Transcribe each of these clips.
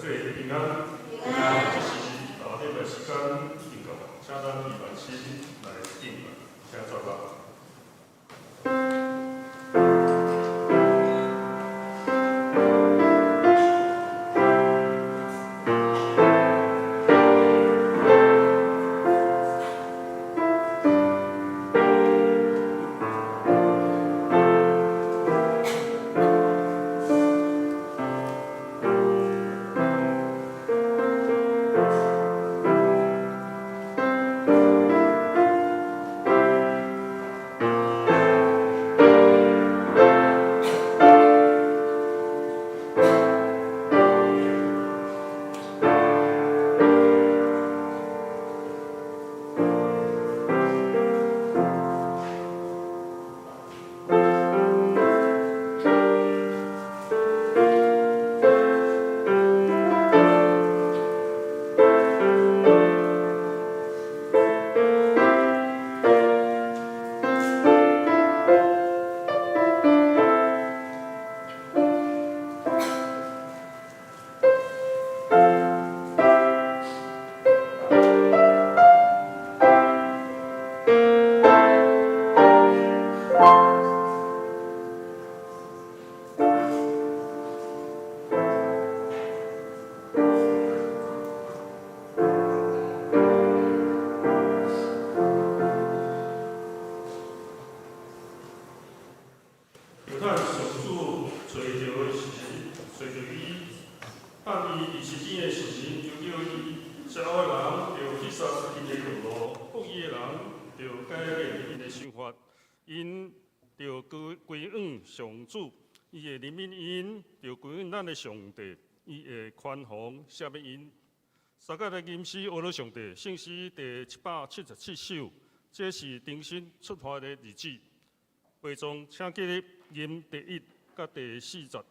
做平安。平安。這是禮拜時間已經到，請咱禮拜心來敬拜，請坐吧。猶太上主揣著時，揣著伊，等伊佇市井的時，就叫伊，邪惡的人著去殺𪜶的道路，惡意的人著改變𪜶的想法，𪜶著歸歸向上主，伊會憐憫𪜶，著歸向咱的上帝，伊會寬宏赦免𪜶。三個來吟詩學了上帝，聖詩第777首，這是重新出發的日子。會眾請記得吟第一佮第四節。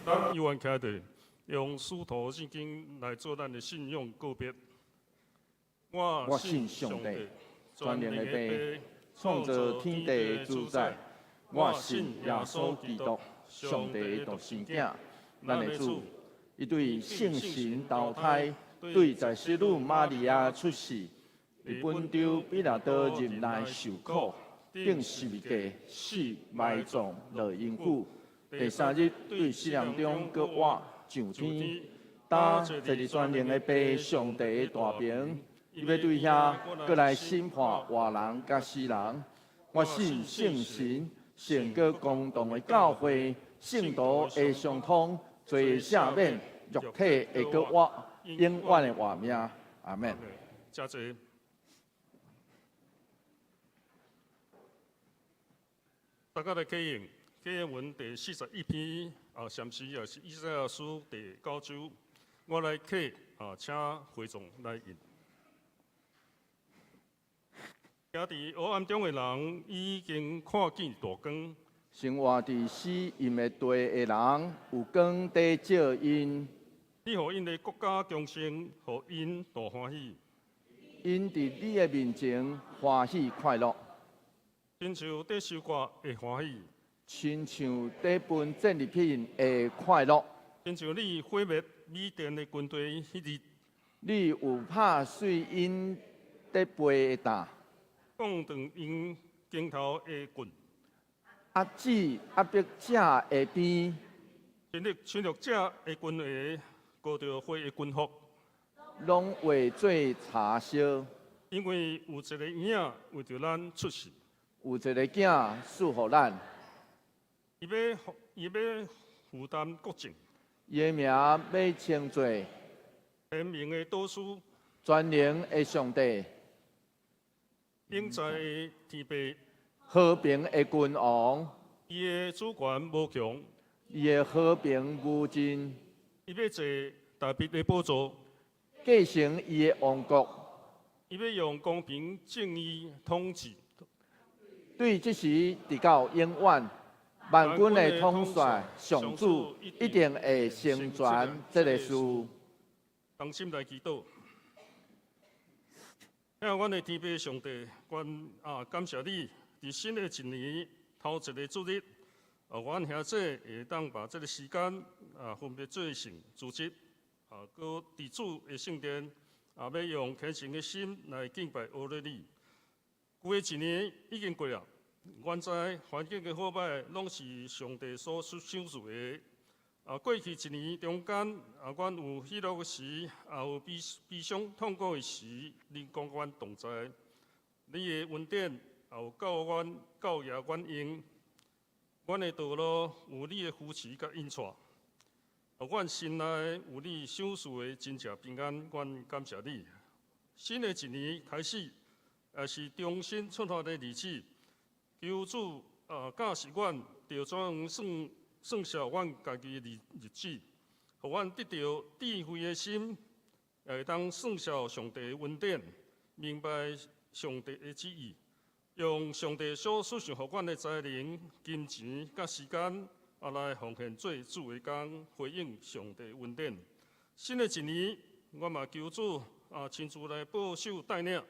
咱猶原徛佇用使徒信經來做咱的信仰告別。我信上帝，全能的父，創造天地的主宰。我信耶穌基督，上帝的獨生囝，咱的主。伊對聖神投胎，對在聖女瑪利亞出世，佇本丟彼拉多忍耐受苦，釘十字架，死埋葬，落陰府。第三日對死人中閣活上天。擔坐佇全能的父上帝的大爿，伊欲對遐閣來審判活人佮死人。我信聖神，聖潔公同的教會，聖徒的相通，罪的赦免，肉體的閣活，永遠的活命。阿門。請坐。大家來啟用啟應文第41篇啊，甚至也是以賽亞書第九章，我來啟啊，請會眾來印。行佇黑暗中的人已經看見大光，生活佇死蔭的地的人有光佇照𪜶。你予𪜶的國家強盛，予𪜶大歡喜。𪜶佇你的面前歡喜快樂，親像佇收割會歡喜，親像佇分戰利品會快樂。親像你毀滅米甸的軍隊彼日，你有拍碎𪜶得背的擔，擋斷𪜶肩頭的棍，壓制壓迫者的鞭，侵略者的軍鞋，裹著火的軍服，攏化做柴燒。因為有一个嬰仔為著咱出世，有一个囝賜予咱，伊欲負擔國政，伊的名欲稱做賢明的導師，全能的上帝，永在的天父，和平的君王，伊的主權無窮，伊的和平無盡，伊欲坐大衛的寶座，繼承伊的王國。伊欲用公平正義統治，對這時直到永遠，萬軍的統帥上主一定會成全這个事。同心來祈禱。親阮的天父上帝，阮啊感謝你，佇新的一年頭一个主日，啊，阮兄姊會當把這个時間啊分別做聖組織，啊，閣佇主的聖殿，啊，欲用虔誠的心來敬拜阿勒你。舊的一年已經過了，阮知環境的好歹攏是上帝所賞賜的。啊，過去一年中間，啊，阮有喜樂的時，也有悲悲傷痛苦的時，恁講阮同在。你的恩典也有夠阮夠額阮用，阮的道路有你的扶持佮引帶。啊，阮心內有你賞賜的真正平安，阮感謝你。新的一年開始，也是重新出發的日子。求主啊，教示阮著怎樣算算數阮家己的日日子，予阮得著智慧的心，也會當算數上帝的恩典，明白上帝的旨意，用上帝所賜予阮的才能、金錢佮時間，啊來奉獻做主的工，回應上帝恩典。新的一年，我嘛求主啊親自來保守帶領，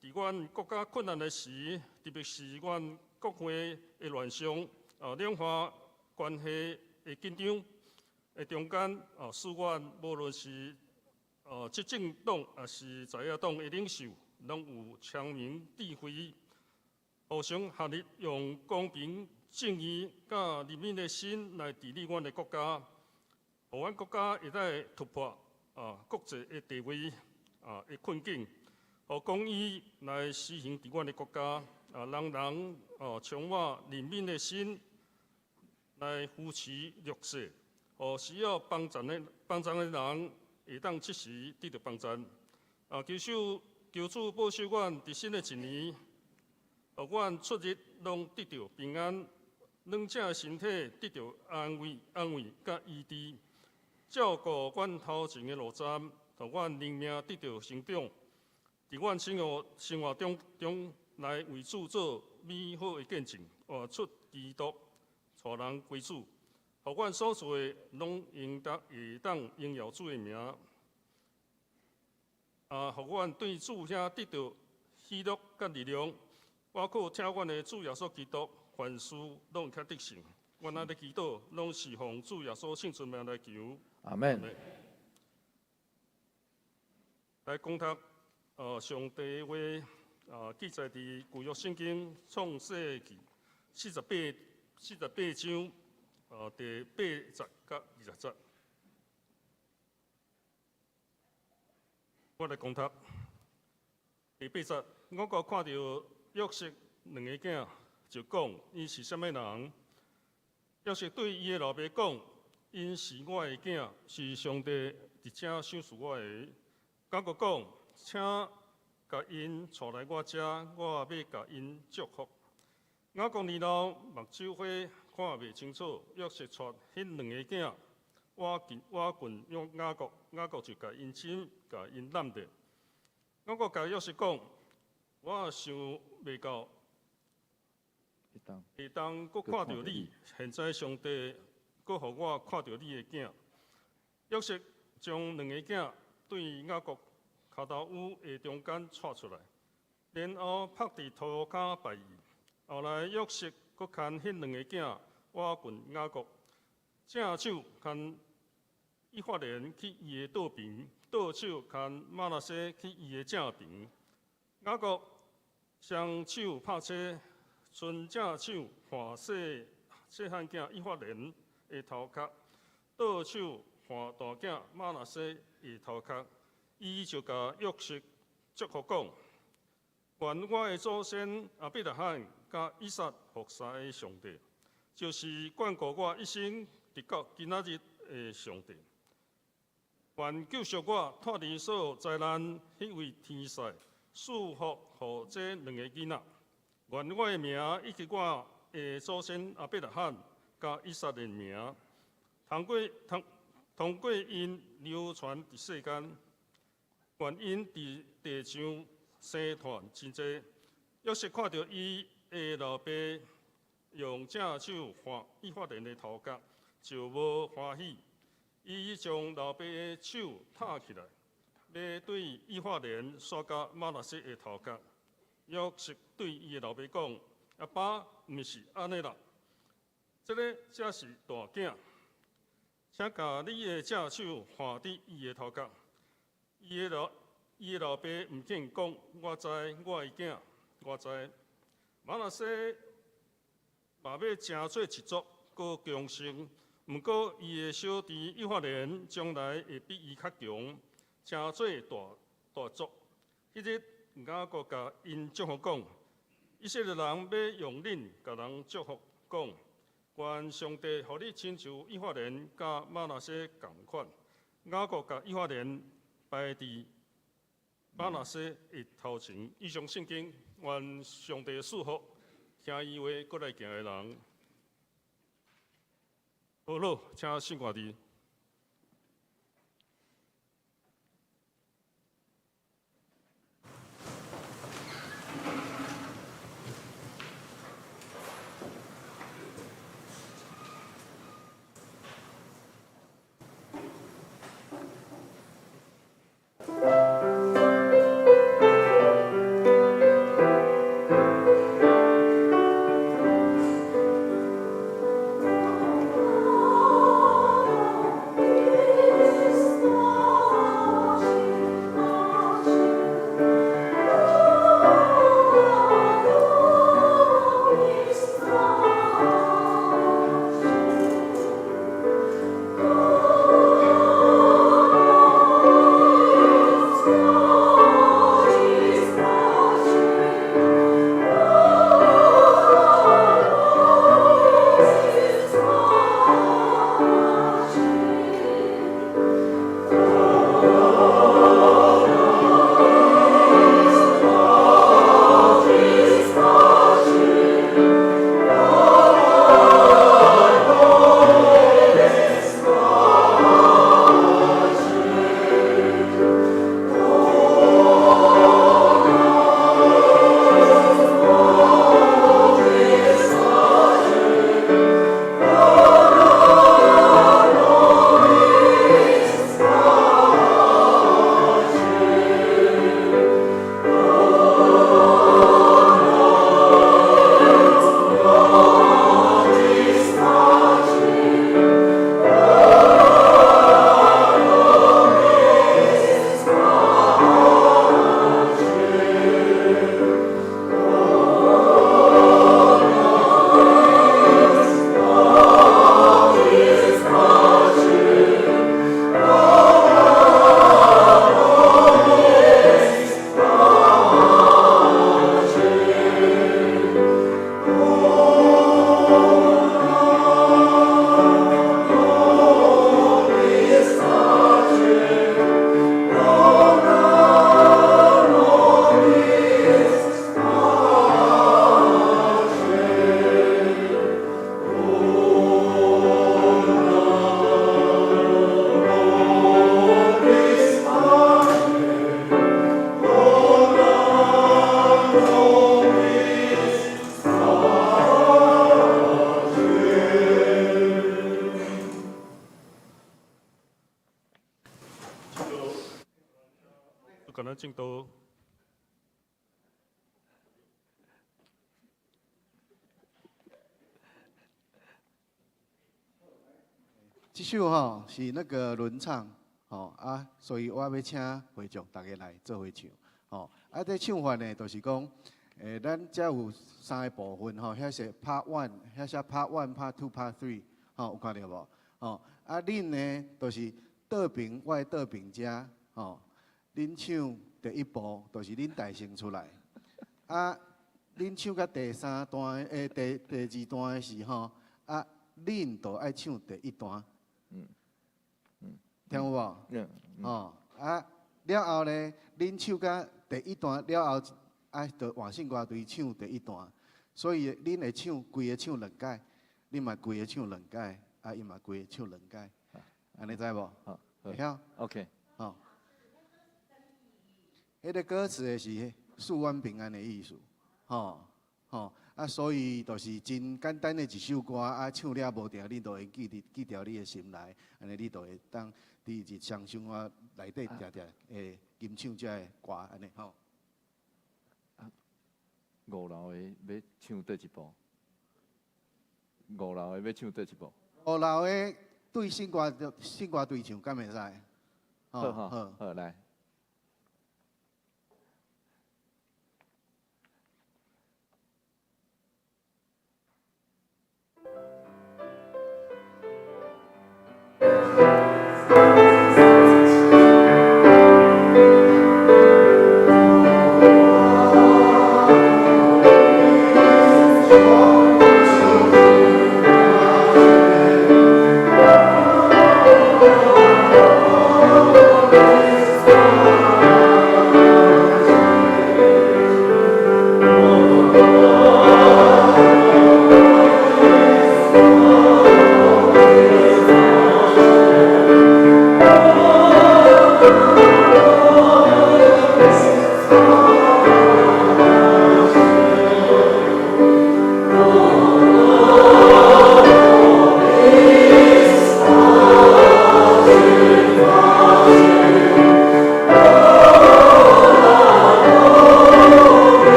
佇阮國家困難的時，特別是阮國會的亂象，啊兩岸關係的緊張的中間，啊，使阮無論是執政黨，抑是在野黨的領袖，攏有聰明智慧，互相合力，用公平正義佮人民的心來治理阮的國家，予阮國家會當突破啊國際的地位啊的困境，予公義來實行佇阮的國家，啊，人人哦充滿憐憫的心來扶持弱勢，予需要幫助的人會當及時得著幫助。啊，求主保守阮佇新的一年，予阮出入攏得著平安，軟者的身體得著安慰佮醫治，照顧阮頭前的路站，予阮靈命得著成長。佇阮生活中來為主做美好的見證，活出基督，帶人歸主，予阮所做的攏應當會當榮耀主的名。啊，予阮對主遐得著喜樂佮力量。我靠聽阮的主耶穌基督，凡事攏會較得勝。阮按呢祈禱，攏是奉主耶穌聖尊名來求。阿門。來講讀，上帝的話，啊，記載佇舊約聖經創世記四十八章，第八節佮二十節。我來講讀第八節，雅各看著約瑟兩個囝，就講：𪜶是啥物人？約瑟對伊的老爸講：𪜶是我的囝，是上帝佇遮賞賜我的。雅各講：請共𪜶帶來我遮，我欲共𪜶祝福。雅各年老，目睭花看袂清楚。約瑟帶彼兩个囝，倚近倚近約雅各，雅各就共𪜶親，共𪜶攬著。雅各共約瑟講：我想袂到會當閣看著你，現在上帝閣予我看著你的囝。約瑟將兩个囝對雅各跤頭趺的中間帶出來，然後伏佇塗跤拜伊。後來約瑟閣牽彼兩個囝倚近雅各，正手牽以法蓮去伊的倒爿，倒手牽瑪拿西去伊的正爿。雅各雙手拍車，伸正手按細細漢囝以法蓮的頭殼，倒手按大囝瑪拿西的頭殼。伊就共約瑟祝福講：願我的祖先亞伯拉罕佮以撒服侍的上帝，就是眷顧我一生直到今仔日的上帝。願救贖我脫離所有災難，彼位天使賜福予這兩个囡仔。願我的名以及我的祖先亞伯拉罕佮以撒的名，通過𪜶流傳佇世間。願𪜶佇地上生湠真濟。約瑟看著伊的老爸用正手按以法蓮的頭殼，就無歡喜。伊將老爸的手敨起來，欲對以法蓮徙到瑪拿西的頭殼。約瑟對伊的老爸講：阿爸，毋是按呢啦，這个才是大囝，請共你的正手按佇伊的頭殼。伊的老爸毋肯講，我知我的囝，我知。瑪拿西嘛欲成做一族，閣強盛。毋過伊的小弟以法蓮將來會比伊較強，成做大大族。彼日雅各共𪜶祝福講：以色列人欲用恁共人祝福講，願上帝予你親像以法蓮佮瑪拿西仝款。雅各共以法蓮排佇瑪拿西的頭前。以上聖經，願上帝賜福，聽伊話閣來行的人。好了，請聖歌弟。 Oh. 這首吼是那個輪唱，吼啊，所以我欲請會眾逐家來做伙唱，吼啊，這唱法呢，就是講，咱遮有三個部分，吼，遐是 Part One，遐寫 Part One、Part Two、Part Three，吼，有看著無？吼，啊，恁呢，就是倒爿，我的倒爿遮，吼，恁唱第一部，就是恁大聲出來，啊，恁唱到第三段，第二段的時吼，啊，恁就愛唱第一段。聽有無？嗯。哦，啊，了後呢，恁唱到第一段了後，啊，就換聖歌隊唱第一段，所以恁會唱，規个唱兩擺，恁嘛規个唱兩擺，啊，伊嘛規个唱兩擺，按呢知無？好，會曉？OK。吼。彼个歌詞的是賜阮平安的意思，吼吼啊，所以就是真簡單的一首歌，啊，唱了無定，你就會記佇記牢你的心內，按呢你就會當佇日常生活內底定定會吟唱這个歌，按呢吼。五樓的欲唱佗一部？五樓的欲唱佗一部？五樓的對聖歌隊唱，敢會使？好好，好來。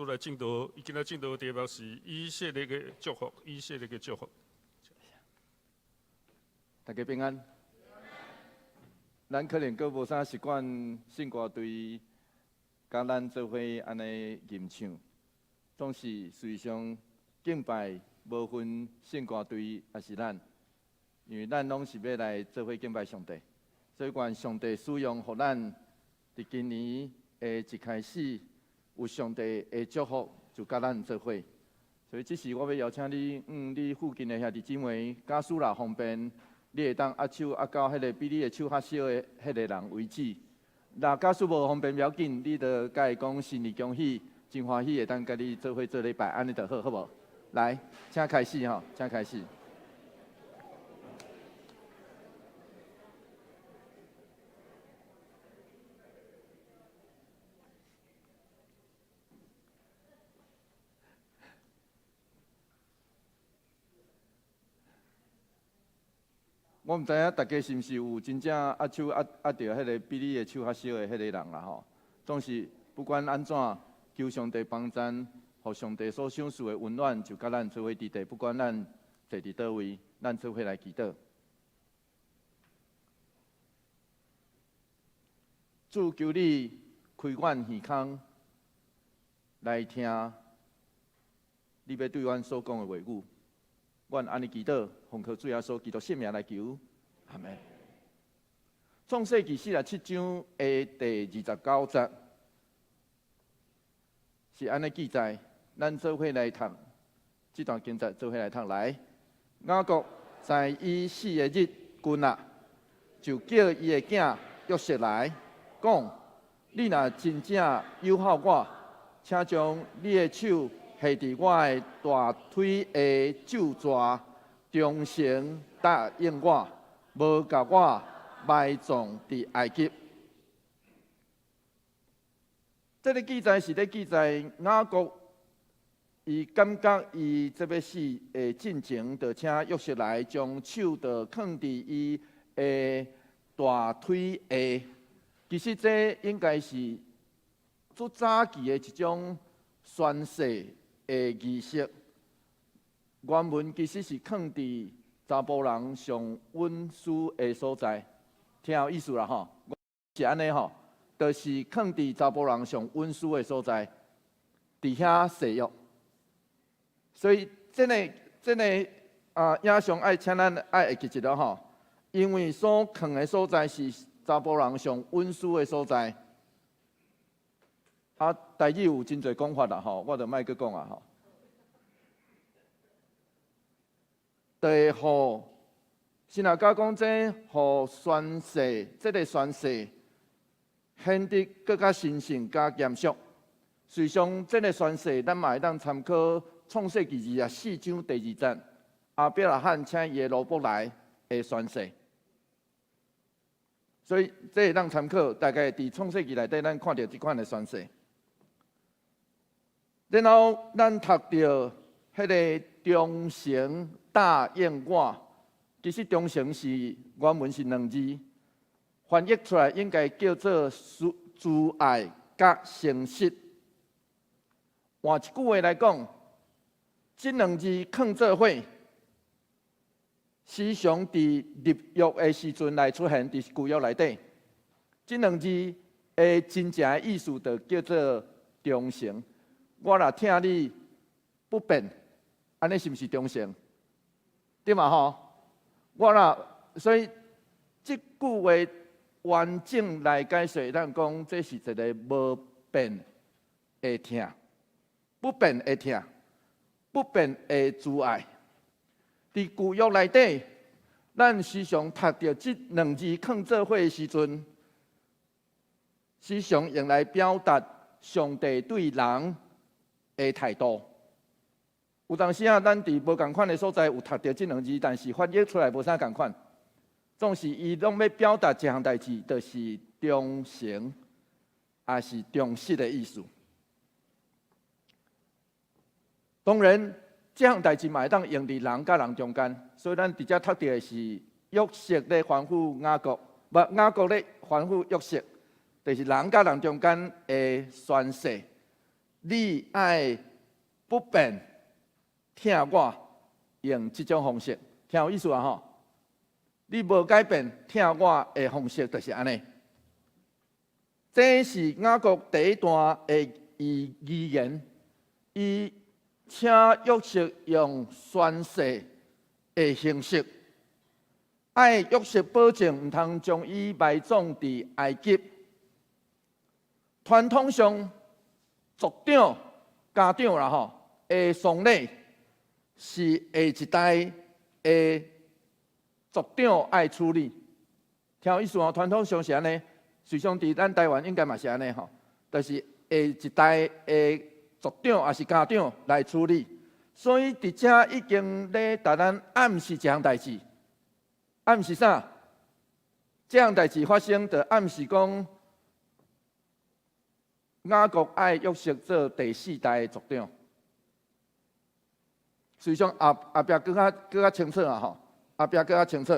來證道，伊今仔證道的題目是以色列的祝福，以色列的祝福。大家平安。咱可能閣無啥習慣聖歌隊佮咱做伙按呢吟唱，總是隨常敬拜，無分聖歌隊抑是咱，因為咱攏是欲來做伙敬拜上帝，所以願上帝使用，予咱佇今年的一開始有上帝的祝福，就佮咱做伙。所以這時我欲邀請你，你附近的兄弟姊妹，假使若方便，你會當握手握到彼个比你的手較小的彼个人為止。若假使無方便，無要緊，你就共伊講新年恭喜，真歡喜會當佮你做伙做禮拜，按呢就好，好無？來，請開始吼，請開始。我毋知影大家是毋是有真正握手握握著彼个比你的手較熟的彼個人啦吼。總是不管按怎，求上帝幫贊，予上帝所賞賜的溫暖，就佮咱做伙佇佇，不管咱坐佇佗位，咱做伙來祈禱。主，求你開阮耳孔來聽，你欲對阮所講的話語。阮按呢祈禱，奉靠主耶穌基督聖名來求，阿門。創世記47章的第29節是按呢記載，咱做伙來讀這段經節，做伙來讀來。雅各知伊死的日近啊，就叫伊的囝約瑟來講：你若真正友好我，請將你的手下佇我的大腿的咒詛，忠誠答應我，無共我埋葬佇埃及。這个記載是咧記載雅各，伊感覺伊這欲死的進前，就請約瑟來將手就囥佇伊的大腿下。其實這應該是足早期的一種宣誓的儀式。原文其實是囥佇查埔人上隱私的所在，聽有意思啦吼？是按呢吼，就是囥佇查埔人上隱私的所在，佇遐誓約。所以這个這个啊，影像愛請咱愛會記一下吼，因為所囥的所在是查埔人上隱私的所在。啊，台語有真濟講法啦吼，我就莫閣講啊吼。就會予神學家講，這予宣誓，這个宣誓顯得閣較神聖、佮嚴肅。事實上，這个宣誓，咱嘛會當參考創世記24章第2節，亞伯拉罕請伊的奴僕來的宣誓。所以，這會當參考，大概佇創世記內底，咱看著這款的宣誓。然後，咱讀著彼个忠誠答應我，其實忠誠是原文是兩字，翻譯出來應該叫做慈愛佮誠實。換一句話來講，這兩字囥做伙，時常佇立約的時陣來出現，佇舊約內底。這兩字的真正的意思，就叫做忠誠。我若疼你不變，按呢是毋是忠誠？對嘛吼？我若所以這句話完整來解釋，咱講這是一个無變的疼，不變的疼，不變的慈愛。佇舊約內底，咱時常讀著這兩字囥做伙的時陣，時常用來表達上帝對人的態度。有當時啊，咱佇無仝款的所在有讀著這兩字，但是翻譯出來無啥仝款。總是伊攏欲表達一項代誌，就是忠誠，抑是忠實的意思。當然，這項代誌嘛會當用佇人佮人中間，所以咱佇遮讀著的是約瑟咧吩咐雅各，無雅各咧吩咐約瑟，就是人佮人中間的宣誓，你愛不變疼我，用這種方式，聽有意思啊吼？你無改變疼我的方式，就是按呢。這是雅各第一段的預言，伊請約瑟用宣誓的形式，愛約瑟保證毋通將伊埋葬佇埃及。傳統上，族長、家長啦吼的喪禮是下一代的族長愛處理。聽有意思哦？傳統上是按呢，實際上佇咱台灣應該嘛是按呢吼，就是下一代的族長抑是家長來處理。所以佇遮已經咧共咱暗示一項代誌，暗示啥？這項代誌發生，就暗示講雅各愛約瑟做第四代的族長。實際上後後壁閣較閣較清楚啊吼，後壁閣較清楚。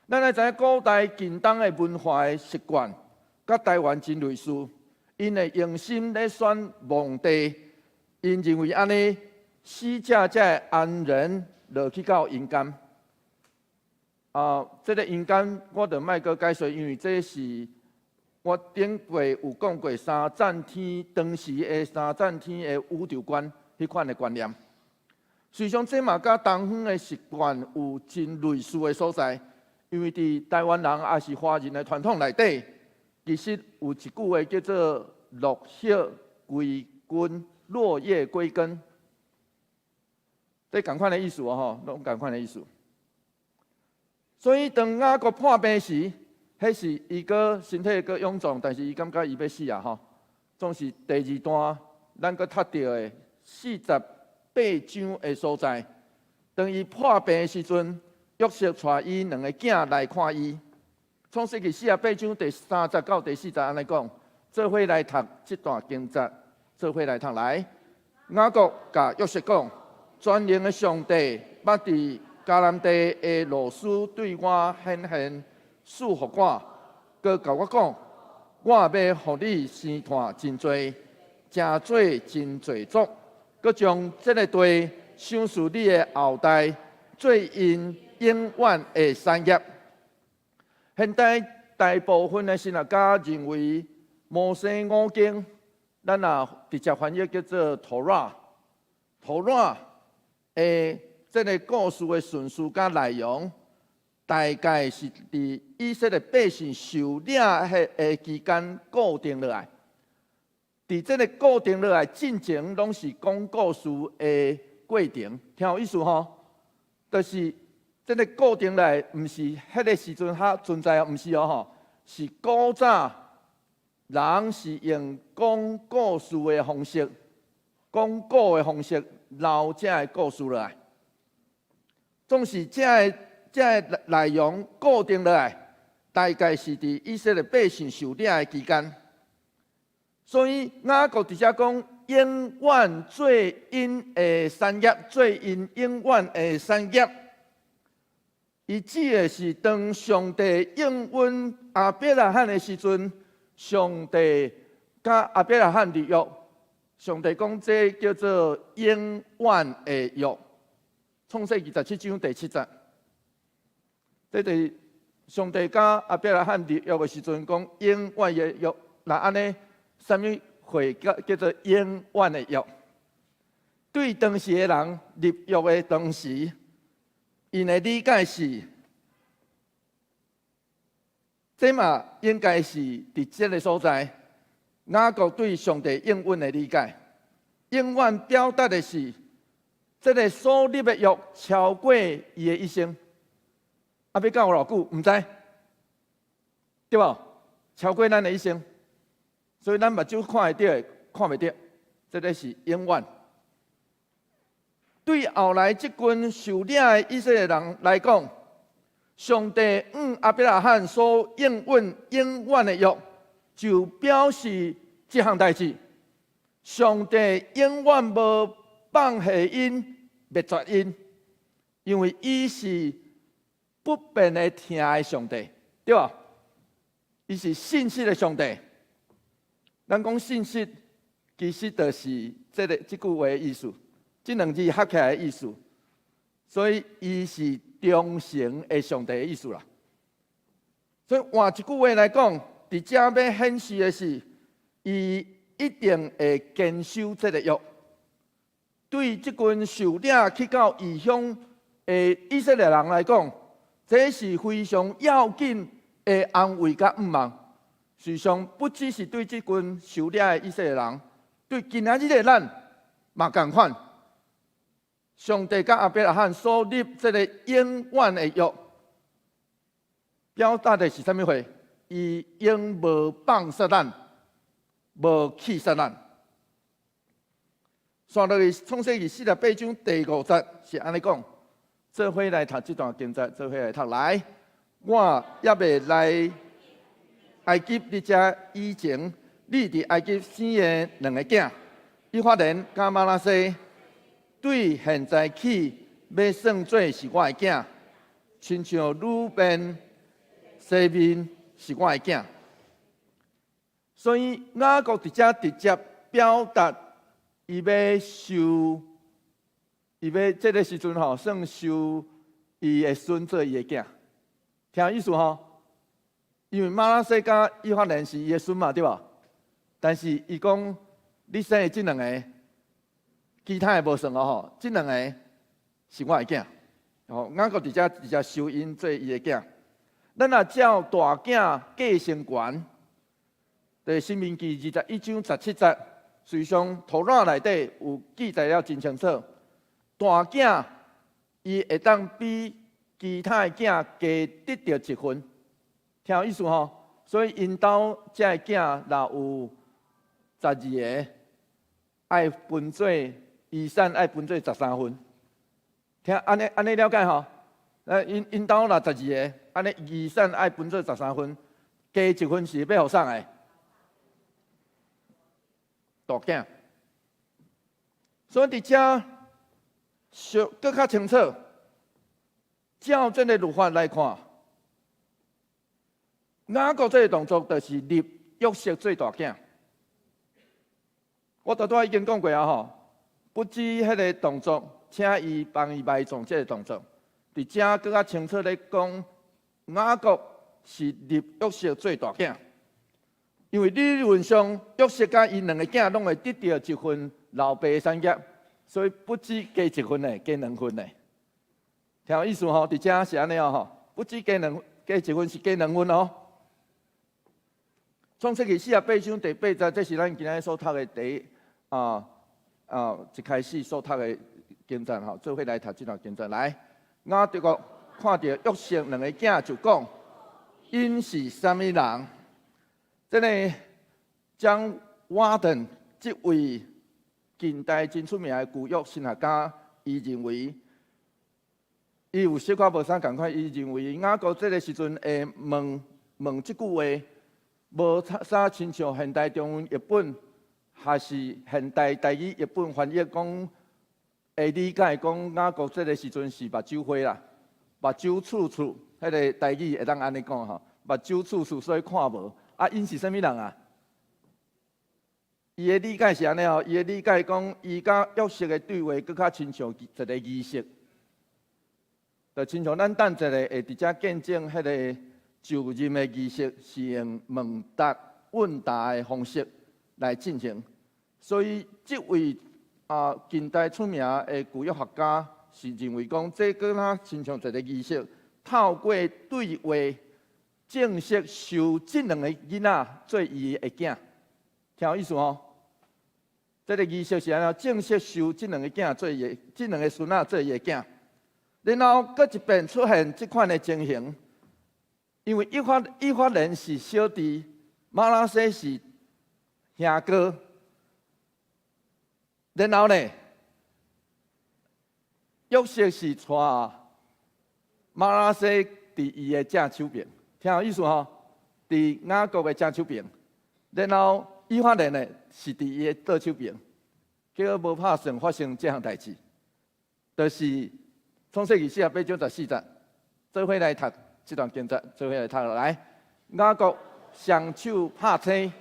咱愛知影古代近東的文化的習慣，佮台灣真類似。𪜶會用心咧選墓地，𪜶認為按呢，死者才會安然落去到陰間。啊，這个陰間我就莫閣解說，因為這是我頂過有講過三層天當時的三層天的宇宙觀彼款的觀念。事實上，這嘛佮東方的習慣有真類似的所在，因為佇台灣人抑是華人的傳統內底，其實有一句話叫做“落葉歸根”，落葉歸根，這仝款的意思哦，吼，攏仝款的意思。所以當雅各破病時，彼時伊閣身體閣臃腫，但是伊感覺伊欲死啊！吼，總是第二段咱閣讀著的四十八章的所在。當伊破病的時陣，約瑟帶伊兩个囝來看伊。創世記四十八章第三節到第四節按呢講，做伙來讀這段經節，做伙來讀來。雅各共約瑟講：全能的上帝捌佇迦南地的路斯對我顯現，賜福我，閣共我講：我欲予你生湠真濟，成做真濟族，閣將這个地賞賜你的後代，做𪜶永遠的產業。現代大部分的神學家認為，摩西五經，咱若直接翻譯叫做 Torah，Torah 的這个故事的順序佮內容，大概是佇以色列百姓受掠的期間固定落來。佇這个固定落來進前，攏是講故事的過程，聽有意思吼？就是這个固定落來，毋是彼个時陣才存在，毋是哦吼，是古早人是用講故事的方式，講古的方式留這个故事落來。總是這个內容固定落來，大概是佇以色列百姓受掠的期間。所以雅各佇遮講，永遠做𪜶的產業，做𪜶永遠的產業。伊指的是當上帝應允亞伯拉罕的時陣，上帝佮亞伯拉罕立約，上帝講這叫做永遠的約。創世記十七章第七節，這佇上帝佮亞伯拉罕立約的時陣，講永遠的約。若按呢，啥物話叫做永遠的約？對當時的人立約的當時，𪜶的理解是，這嘛應該是佇這个所在，雅各對上帝應允的理解，永遠表達的是，這个所立的約超過伊的一生，啊，欲到偌久？毋知，對無？超過咱的一生，所以咱目睭看會著的，看袂著，這个是永遠。對後來這群受掠的以色列人來講，上帝向亞伯拉罕所應允永遠的約，就表示這項代誌：上帝永遠無放棄𪜶、滅絕𪜶，因為伊是不變的疼的上帝，對無？伊是信實的上帝。咱講信實，其實就是這句話的意思，這兩字合起來的意思。所以，伊是忠誠的上帝的意思啦。所以換一句話來講，佇遮欲顯示的是，伊一定會堅守這个約。對這群受掠去到異鄉的以色列人來講，這是非常要緊的安慰佮盼望。事實上，不只是對這群受掠的以色列人，對今仔日的咱嘛仝款。上帝佮亞伯拉罕所立這个永遠的約，表達的是啥物話？伊永無放捨咱，無棄捨咱。紲落去創世記四十八章第五節是按呢講：做伙來讀這段經節，做伙來讀來。我猶未來埃及佇遮以前，你佇埃及生的兩个囝，以法蓮佮瑪拿西，對現在起欲算做是我的囝，親像魯便西面是我的囝。所以雅各佇遮直接表達，伊欲收，伊欲這个時陣吼，算收伊的孫做伊的囝，聽有意思吼？因為瑪拿西佮以法蓮是伊的孫嘛，對無？但是伊講，你生的這兩个，其他的無算哦吼，這兩个是我的囝。吼，雅各佇遮直接收𪜶做伊的囝。咱若照大囝繼承權，佇申命記21章17節，實際上圖拉內底有記載了真清楚。大囝伊會當比其他的囝加得著一份，聽有意思吼？所以𪜶兜這个囝若有12个，愛分做遺產，愛分做13份。聽按呢按呢了解吼？𪜶兜若12个，按呢遺產愛分做十三份，加一份是欲予啥的？大囝。所以佇遮說閣較清楚，照這个律法來看，雅各這个動作就是立約瑟做大囝。我拄拄已經講過啊吼，不止彼个動作，請伊幫伊埋葬這个動作，佇遮閣較清楚咧講，雅各是立約瑟做大囝，因為理論上約瑟佮伊兩个囝攏會得著一份老爸的產業，所以不止加一份呢，加兩份呢。聽有意思吼？佇遮是按呢哦吼，不止加兩加一份，是加兩份哦。創世記48章第8節，這是咱今仔所讀的第一一開始所讀的經節吼，做伙來讀這段經節來。雅各看著約瑟兩个囝就講：𪜶是啥物人？這个 John Walton 這位近代真出名的舊約神學家，伊認為，伊有小可無啥仝款，伊認為雅各這个時陣會問問這句話，無啥親像現代中文譯本，還是現代台語譯本翻譯講，會理解講雅各這个時陣是目睭花啦，目睭處處，彼个台語會當按呢講吼，目睭處處所以看無。啊，𪜶是啥物人啊？伊的理解是按呢哦，伊的理解講，伊佮約瑟的對話，閣較親像一个儀式，就親像咱等一下會佇遮見證彼个就任的儀式，是用問答問答的方式來進行。所以，這位近代出名的舊約學家是認為講，這閣較親像一个儀式，透過對話正式收這兩个囡仔做伊的囝，聽有意思吼？這个儀式是按怎？正式收這兩个囝做伊的，這兩个孫仔做伊的囝。然後閣一遍出現這款的情形，因為以法蓮是小弟，瑪拿西是兄哥。然後呢，約瑟是帶瑪拿西佇伊的正手爿，聽有意思吼？佇雅各的正手爿，然後以法蓮呢是佇伊的倒手爿，結果無拍算發生這項代誌，就是創世記48章14節，做伙來讀這段經節，做伙來讀來。雅各雙手拍青，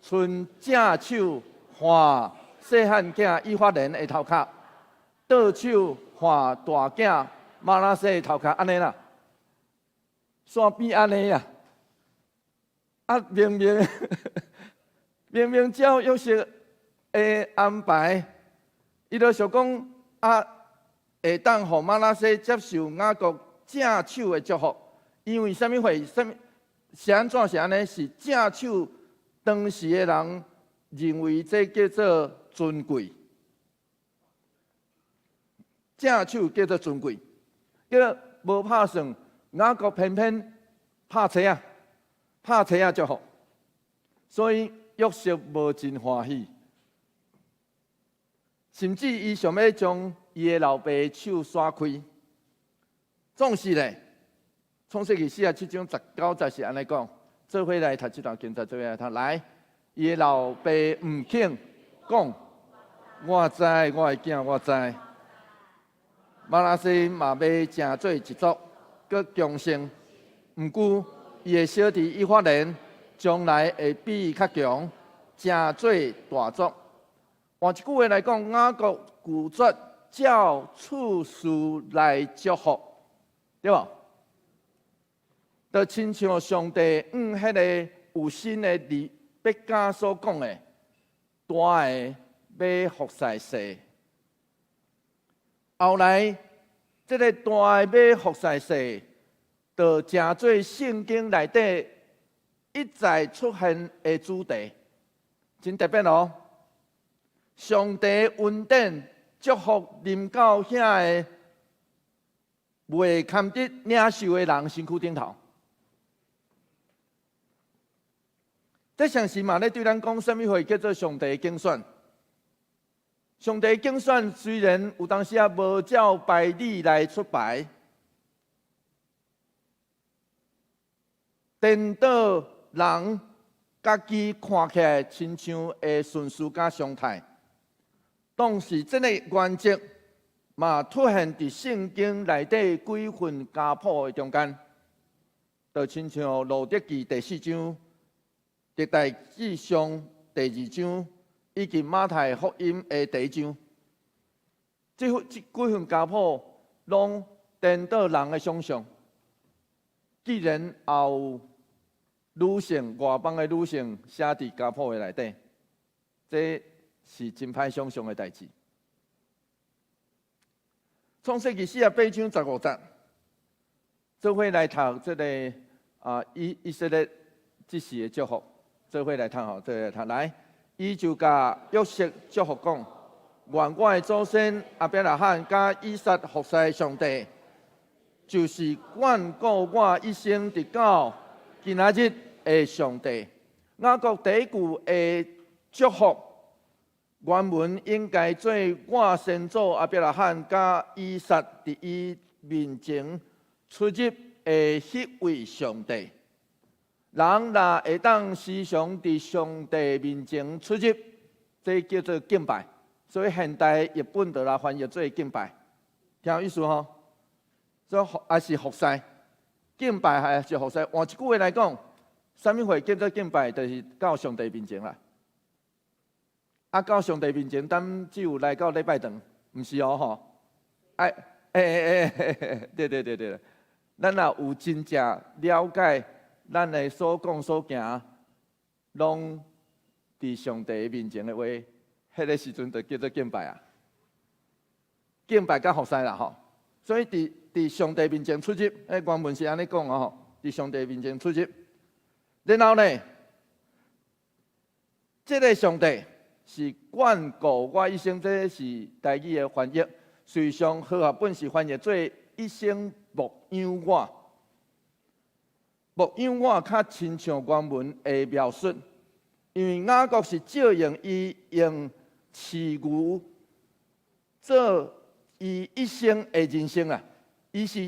伸正手按細漢囝以法蓮的頭殼，倒手按大囝瑪拿西的頭殼，按呢啦，煞變按呢啊！啊，明明明明照約瑟的安排，伊就想講啊，會當予瑪拿西接受雅各正手的祝福，因為啥物會？啥物是按怎是按呢？是正手，當時的人認為這叫做尊貴，正手叫做尊貴，叫無拍算，雅各偏偏拍青仔，拍青仔祝福，所以約瑟無真歡喜，甚至伊想欲將伊的老爸手徙開。總是咧，創世記47章19節是按呢講，做伙來讀這段經節，做伙來讀來。伊的老爸毋肯講，我知我的囝，我知。瑪拿西嘛欲成做一族，閣強盛，毋過伊的小弟以法蓮將來會比伊較強，成做大族。換一句話來講，雅各拒絕照次序來祝福，對無？就親像上帝向彼个有心的利百加所講的，大的欲服侍細。後來，這个大的欲服侍細，就成做聖經內底一再出現的主題，真特別哦。上帝恩典祝福臨到遐个袂堪得領受的人身軀頂頭。這像是嘛咧對咱講，啥物貨叫做上帝揀選？上帝揀選雖然有當時仔無照排列來出牌，顛倒人家己看起來親像的順序佮常態，當時這个原則嘛出現佇聖經內底幾份家譜的中間，就親像路得記第四章、歷代志上第二章，以及馬太福音的第一章，這幾份家譜攏顛倒人的想象。既然也有女性，外邦的女性寫佇家譜的內底，這是真歹想象的代誌。創世記48章15節，做伙來讀這个啊以色列這時的祝福，做伙來讀吼，做伙來讀來。伊就共約瑟祝福講：願我的祖先亞伯拉罕佮以撒服侍上帝，就是眷顧我一生直到今仔日的上帝。雅各第一句的祝福，原文應該做我先祖亞伯拉罕佮以撒佇伊面前出入的彼位上帝。人若會當時常佇上帝面前出入，這叫做敬拜。所以現代譯本就來翻譯做敬拜，聽有意思吼？所以抑是服侍，敬拜還是服侍？換一句話來講，啥物貨叫做敬拜？就是到上帝面前啦。啊，到上帝面前，咱只有來到禮拜堂，毋是哦吼？哎哎哎哎，對對對對，咱若有真正了解。咱的所講所行，攏佇上帝面前的話，彼个時陣就叫做敬拜啊！敬拜佮服侍啦吼。所以佇上帝面前出入，彼原文是按呢講哦吼。佇上帝面前出入，然後呢，這个上帝是眷顧我一生，這是台語的翻譯。事實上，和合本是翻譯做一生牧養我。牧養我較親像原文的描述，因為雅各是借用伊用飼牛做伊一生的人生啊！伊是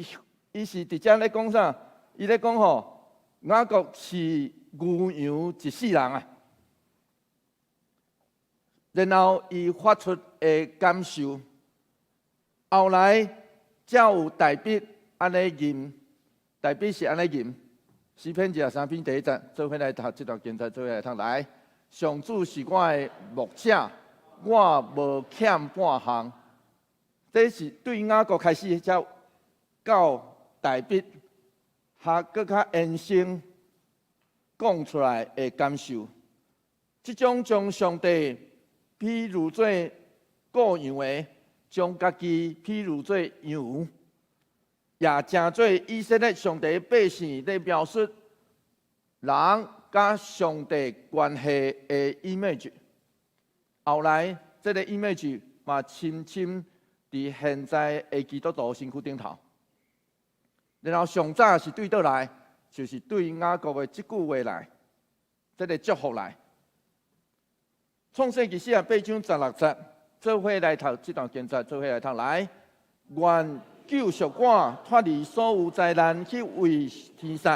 佇遮咧講啥？伊咧講吼，雅各飼牛羊一世人啊！然後伊發出的感受，後來才有大衛按呢吟，大衛是按呢吟。詩篇23篇第一節，做伙來讀這段經節，做伙來讀來。上主是我的牧者，我無欠半項。這是對雅各開始才到大衛，較閣較延伸講出來的感受。這種將上帝比喻做顧羊的，將家己比喻做羊。也成做以色列上帝百姓咧描述人佮上帝關係的 image。後來，這个 image 嘛深深佇現在的基督徒身軀頂頭。然後上早是對佗來，就是對雅各的這句話來，這个祝福來。創世記48章16節，做伙來讀這段經節，做伙來讀來，願救贖我脫離所有災難，彼位天使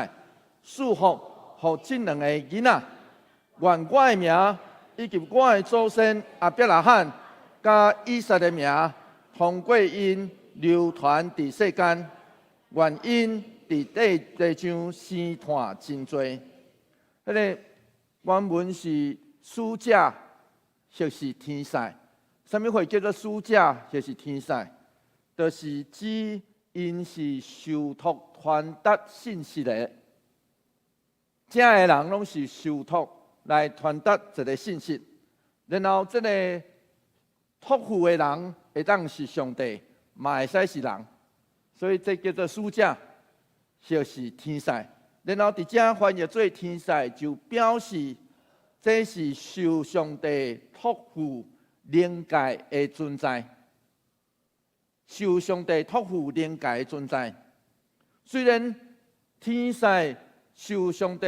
賜福予這兩个囡仔。願我的名以及我的祖先亞伯拉罕佮以撒的名，通過𪜶流傳佇世間。願𪜶佇佇地地上生湠真濟。彼个原文是使者，或是天使。啥物貨叫做使者，或是天使？就是指𪜶是受託傳達信息的。遮的人攏是受託來傳達一個信息，然後這個託付的人會當是上帝，嘛會使是人，所以這叫做使者，或是天使。然後佇遮翻譯做天使，就表示這是受上帝託付靈界的存在，受上帝託付靈界的存在。雖然天使受上帝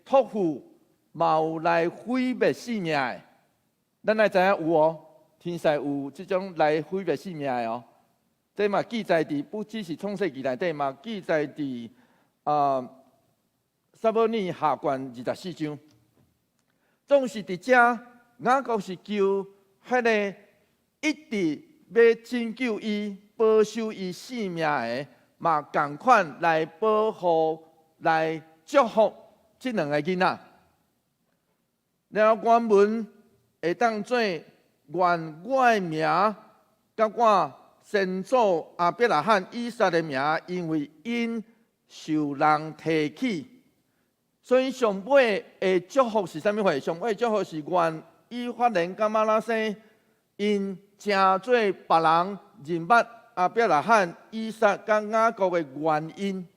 託付，嘛有來毀滅性命的，咱來知影有哦，天使有這種來毀滅性命的哦。這嘛記載佇不只是創世記內底，嘛記載佇啊撒母耳下卷24章。總是佇遮，雅各是求彼个一直欲拯救伊、保守伊性命的，嘛仝款來保護、來祝福這兩个囡仔。然後原文會當做願我的名，佮我先祖亞伯拉罕、以撒的名，因為𪜶受人提起，所以上尾的祝福是啥物貨？上尾祝福是願以法蓮佮瑪拿西，𪜶成做別人認捌亞伯拉罕、以撒佮雅各的原因，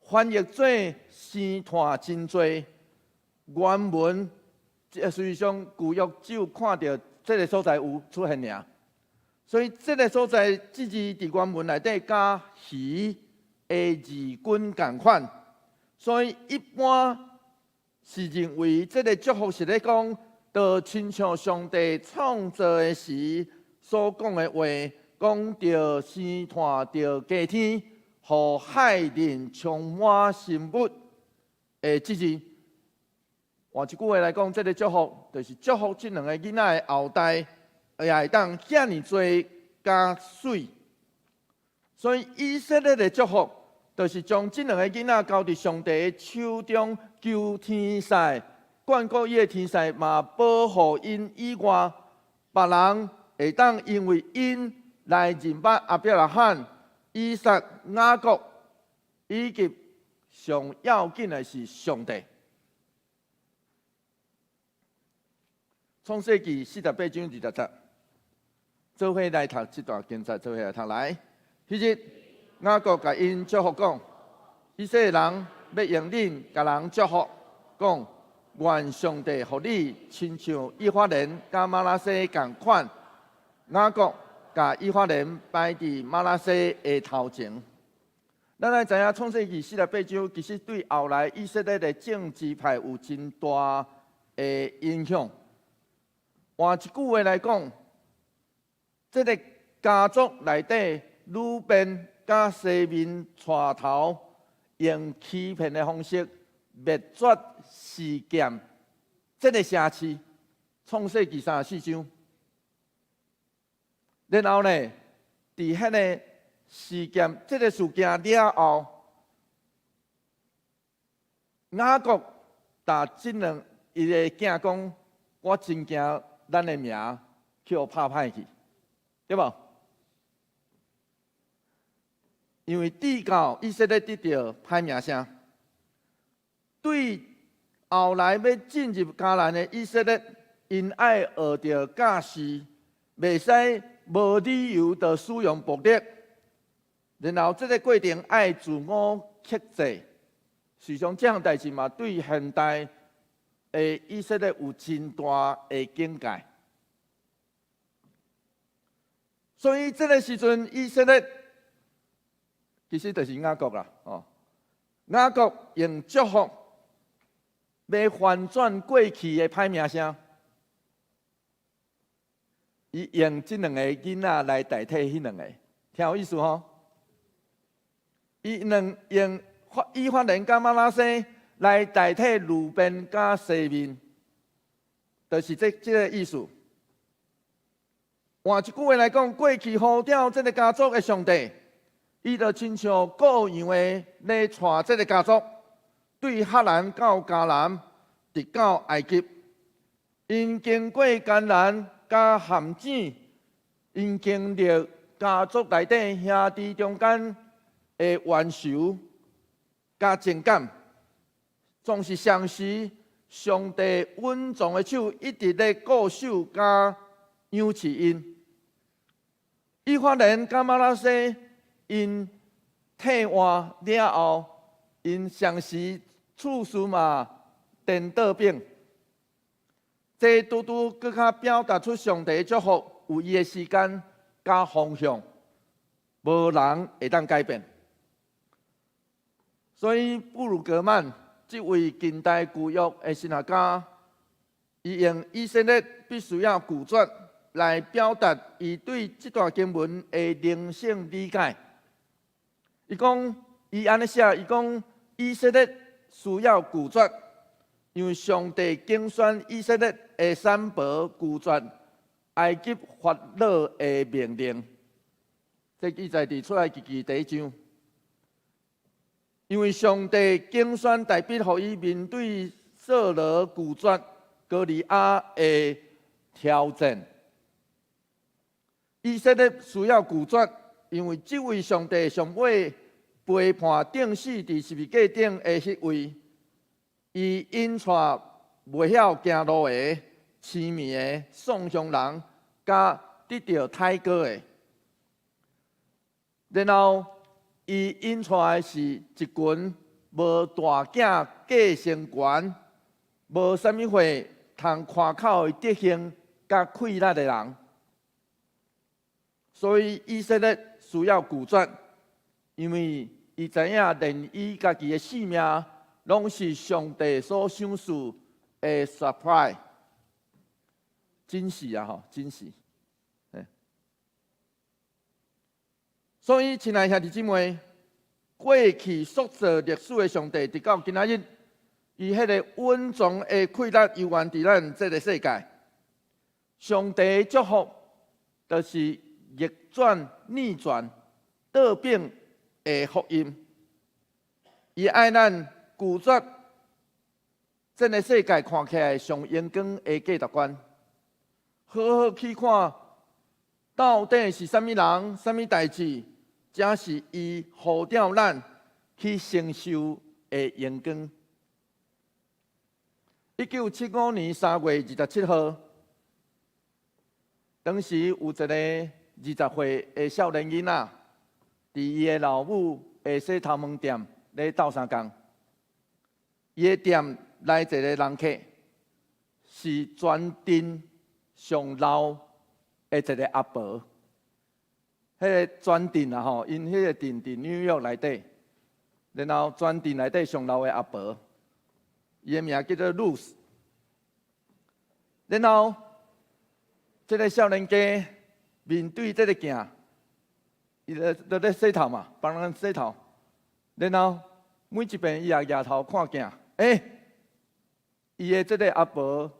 翻譯做生湠真濟。原文，實際上舊約只有看著這个所在有出現爾，所以這个所在這字佇原文內底佮魚的字根仝款，所以一般是認為這个祝福是咧講，就親像上帝創造的時所講的話，講著生湠著加添，予海凜充滿生物的這字。換一句話來講，這个祝福就是祝福這兩个囡仔的後代，也會當遐爾濟佮媠。所以以色列的祝福，就是將這兩个囡仔交佇上帝的手中，求天使眷顧伊的天使，嘛保護𪜶以外，別人會當因為𪜶來認捌亞伯拉罕、以撒、雅各，以及上要緊的是上帝。創世記48章20節，做伙來讀這段經節，做伙來讀來。彼日雅各共𪜶祝福講：以色列人欲用恁共人祝福，講願上帝予你親像以法蓮佮瑪拿西仝款。雅各共以法蓮擺佇瑪拿西的頭前。咱來知影創世記四十八章，其實對後來以色列的政治派有真大的影響。換一句話來講，這个家族內底，呂便佮西緬帶頭，用欺騙的方式滅絕示劍，這个城市，創世記34章。然後呢，佇彼个事件，這个事件了後，雅各共這兩伊的囝講，我真驚咱的名去予拍歹去，對無？因為直到以色列得著歹名聲，對後來欲進入迦南的以色列，𪜶愛學著教示，袂使無理由就使用暴力，然後這个過程愛自我克制。實際上，這項代誌嘛，對現代的以色列有真大的警戒。所以這个時陣，以色列其實就是雅各啦，哦，雅各用祝福欲翻轉過去的歹名聲，伊用這兩個囡仔來代替彼兩個，聽有意思吼？伊兩用以法蓮佮瑪拿西來代替呂便佮西緬，就是這个意思。換一句話來講，過去呼召這个家族的上帝，伊就親像羔羊的咧帶這个家族，對哈蘭到迦南，直到埃及。𪜶經過艱難佮陷阱，𪜶經歷家族內底兄弟中間的冤仇佮情感，總是相時上帝隱藏的手一直咧顧守佮養飼𪜶。以法蓮佮瑪拿西𪜶替換了後，𪜶相時處事嘛顛倒反。這拄拄閣較表達出上帝祝福有伊的時間佮方向，無人會當改變。所以布魯格曼這位近代舊約的神學家，伊用以色列必須要拒絕來表達伊對這段經文的靈性理解。伊講，伊按呢寫，伊講以色列需要拒絕，因為上帝揀選以色列的散婆拒絕埃及法老的命令。這記載佇出埃及記第一章。因為上帝揀選大衛，予伊面對掃羅拒絕歌利亞的挑戰。以色列需要拒絕，因為這位上帝上尾背叛釘死佇十字架頂的彼位，伊引帶袂曉行路的、痴迷的、喪鄉人，佮得著太過的，然後伊引帶的是一群無大囝繼承權、無啥物貨通誇口的德行佮氣力的人，所以以色列需要拒絕，因為伊知影連伊家己的性命，攏是上帝所賞賜的 surprise，真是啊吼，真是。所以，親愛兄弟姊妹，過去塑造歷史的上帝，直到今仔日，伊彼個隱藏的氣力猶原佇咱這个世界。上帝的祝福，就是逆轉、逆轉、倒反的福音。伊愛咱拒絕這个世界看起來上榮光的價值觀，好好去看到底是啥物人、啥物代誌，才是伊呼召咱去承受的榮光。1975年3月27號，當時有一個20歲的少年囡仔，佇伊的老母的洗頭毛店咧鬥相共。伊的店來一個人客，是全鎮上老的一個阿婆。彼个全鎮啊吼，𪜶彼个鎮佇紐約內底，然後全鎮內底上老的阿婆，伊的名叫做露絲。然後，這个少年家面對這个鏡，伊就咧洗頭嘛，幫人洗頭。然後每一遍伊也舉頭看鏡，欸，伊的這个阿婆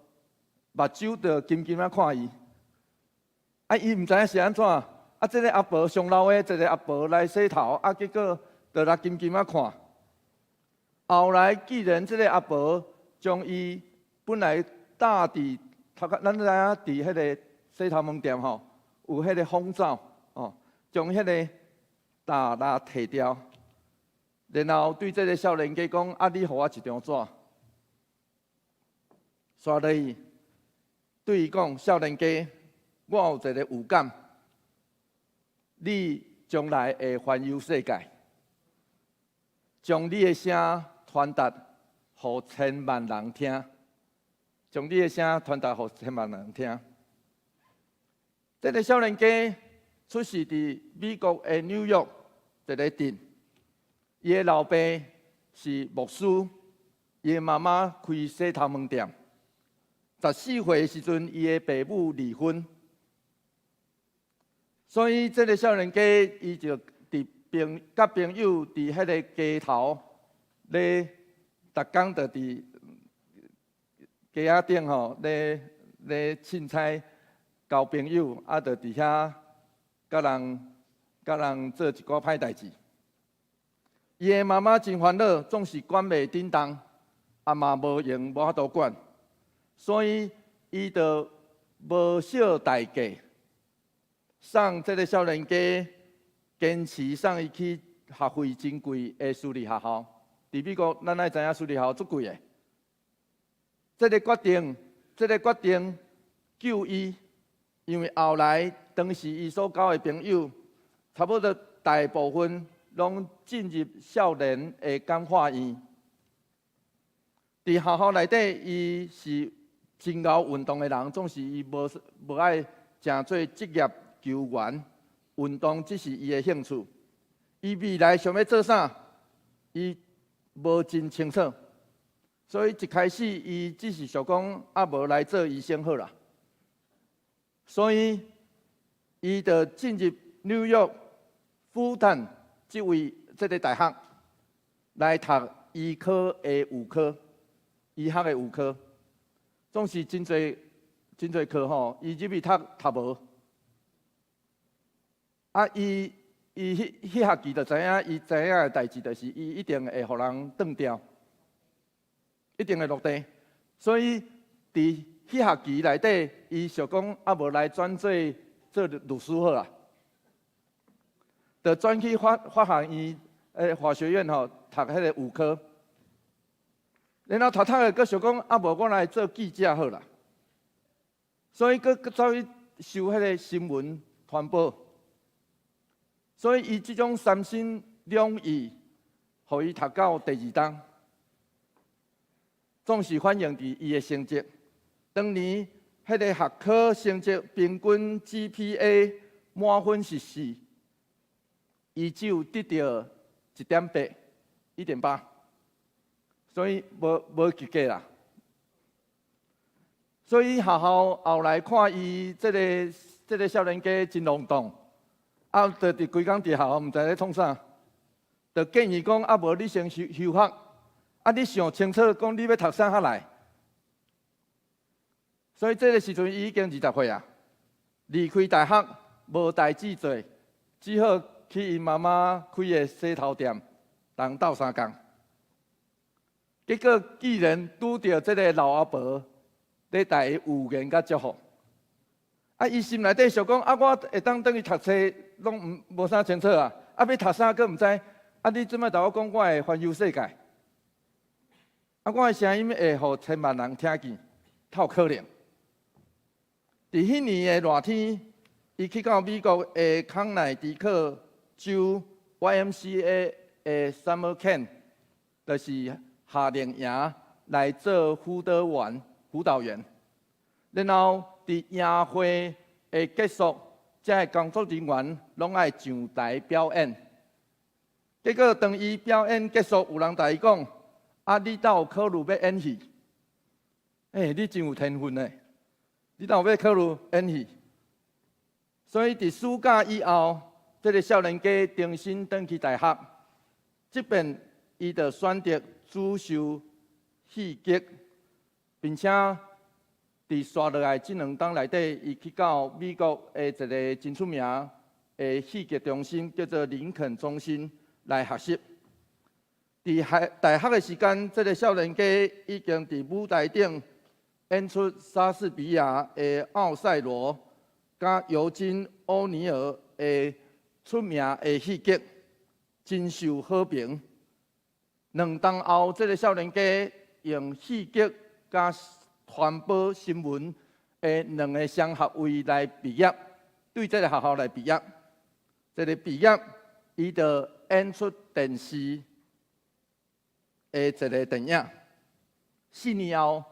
目睭就金金仔看伊，啊，伊毋知影是按怎。啊，這个阿婆上老的一个阿婆來洗頭，啊，結果就來金金仔看。後來既然這个阿婆將伊本來搭佇頭殼，咱知影佇彼个洗頭毛店吼，有彼个風罩哦，將彼个罩來提掉，然後對這个少年家講：啊，你予我一張紙。煞落去對伊講：少年家，我有一个預感。你將來會環遊世界，將你的聲傳達予千萬人聽，將你的聲傳達予千萬人聽。這个少年家出世佇美國的紐約一个鎮，伊的老爸是牧師，伊的媽媽開洗頭毛店。14歲的時陣，伊的爸母離婚。所以，這个少年家伊就佇朋佮朋友佇彼个街頭咧，逐工就佇街仔頂吼咧咧凊彩交朋友，啊，就佇遐佮人共人做一寡歹代誌。伊的媽媽真煩惱，總是管袂振動，啊嘛無閒無法度管，所以伊就無惜代價，送這个少年家，堅持送伊去學費真貴的私立學校。佇美國，咱愛知影私立學校足貴的。這个決定救伊，因為後來當時伊所交的朋友，差不多大部分攏進入少年的感化院。佇學校內底，伊是真𠢕運動的人，總是伊無愛誠做職業球員，運動只是伊的興趣。伊未來想欲做啥，伊無真清楚。所以一開始，伊只是想講，啊，無來做醫生好啦。所以，伊就進入紐約復旦這位這个大學來讀醫科的預科，醫學的預科，總是真濟真濟科吼，伊入去讀讀無。啊，伊彼彼學期就知影，伊知影的代誌就是伊一定會予人斷掉，一定會落地。所以佇彼學期內底，伊想講啊，無來轉做做律師好啦，就轉去法學院法學院吼讀彼个預科。然後讀讀的，閣想講啊，無我來做記者好啦。所以閣閣走去修彼个新聞傳播。所以伊這種三心兩意，予伊讀到第二冬，總是反映佇伊的成績。當年彼个學科成績平均 GPA 滿分是4，伊只有得著1.8，1.8，所以無及格啦。所以學校後來看伊這个少年家真浪蕩，啊，就佇規工佇學校毋知咧創啥，就建議講啊，無你先休學，啊，你想清楚講你欲讀啥較來。所以這个時陣伊已經20歲啊，離開大學無代誌做，只好去𪜶媽媽開的洗頭店當鬥相共。結果竟然拄著這个老阿婆咧共伊預言佮祝福。啊，伊心內底想講啊，我會當轉去讀冊，攏毋無啥清楚啊，啊，欲讀啥閣毋知。啊，你這擺共我講，我會環遊世界，啊，我的聲音會予千萬人聽見，較有可能。佇彼年的熱天，伊去到美國的康乃狄克州 YMCA 的 Summer Camp，就是夏令營來做輔導員。輔導員，然後佇營會的結束，這个工作人員攏愛上台表演。結果當伊表演結束，有人共伊講：啊，你敢有考慮欲演戲？欸，你真有天分呢！你敢有欲考慮演戲？所以佇暑假以後，這个少年家重新轉去大學，這遍伊就選擇主修戲劇，並且佇紲落來這兩冬內底，伊去到美國的一个真出名的戲劇中心，叫做林肯中心來學習。佇學大學的時間，這个少年家已經佇舞台頂演出莎士比亞的《奧賽羅》佮尤金·歐尼爾的出名的戲劇，真受好評。兩冬後，這个少年家用戲劇佮傳播新聞的兩个雙學位來畢業，對這个學校來畢業。這个畢業，伊就演出電視的一个電影。4年後，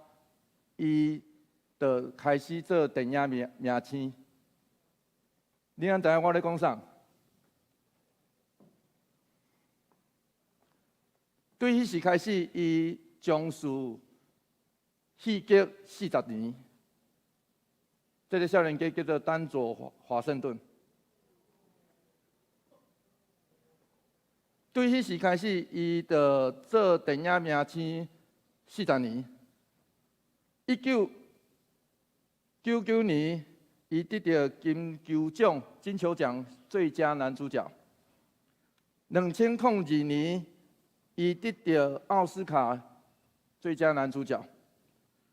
伊就開始做電影明星。你敢知影我咧講啥？對彼時開始，伊從事戲劇40年。這个少年家叫做丹佐華盛頓。對彼時開始，伊就做電影明星40年。1999年，伊得著金球獎金球獎最佳男主角。2002年，伊得著奧斯卡最佳男主角。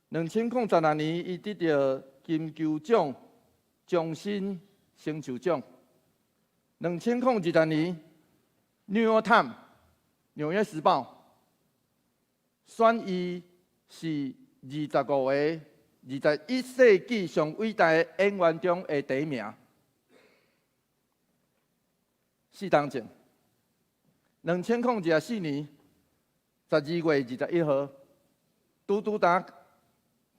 2016年，伊得著金球獎終身成就獎。2020年，《New York Times》紐約時報選伊是25個21世紀上偉大的演員中的第一名。四冬前，2024年12月21號，拄拄焦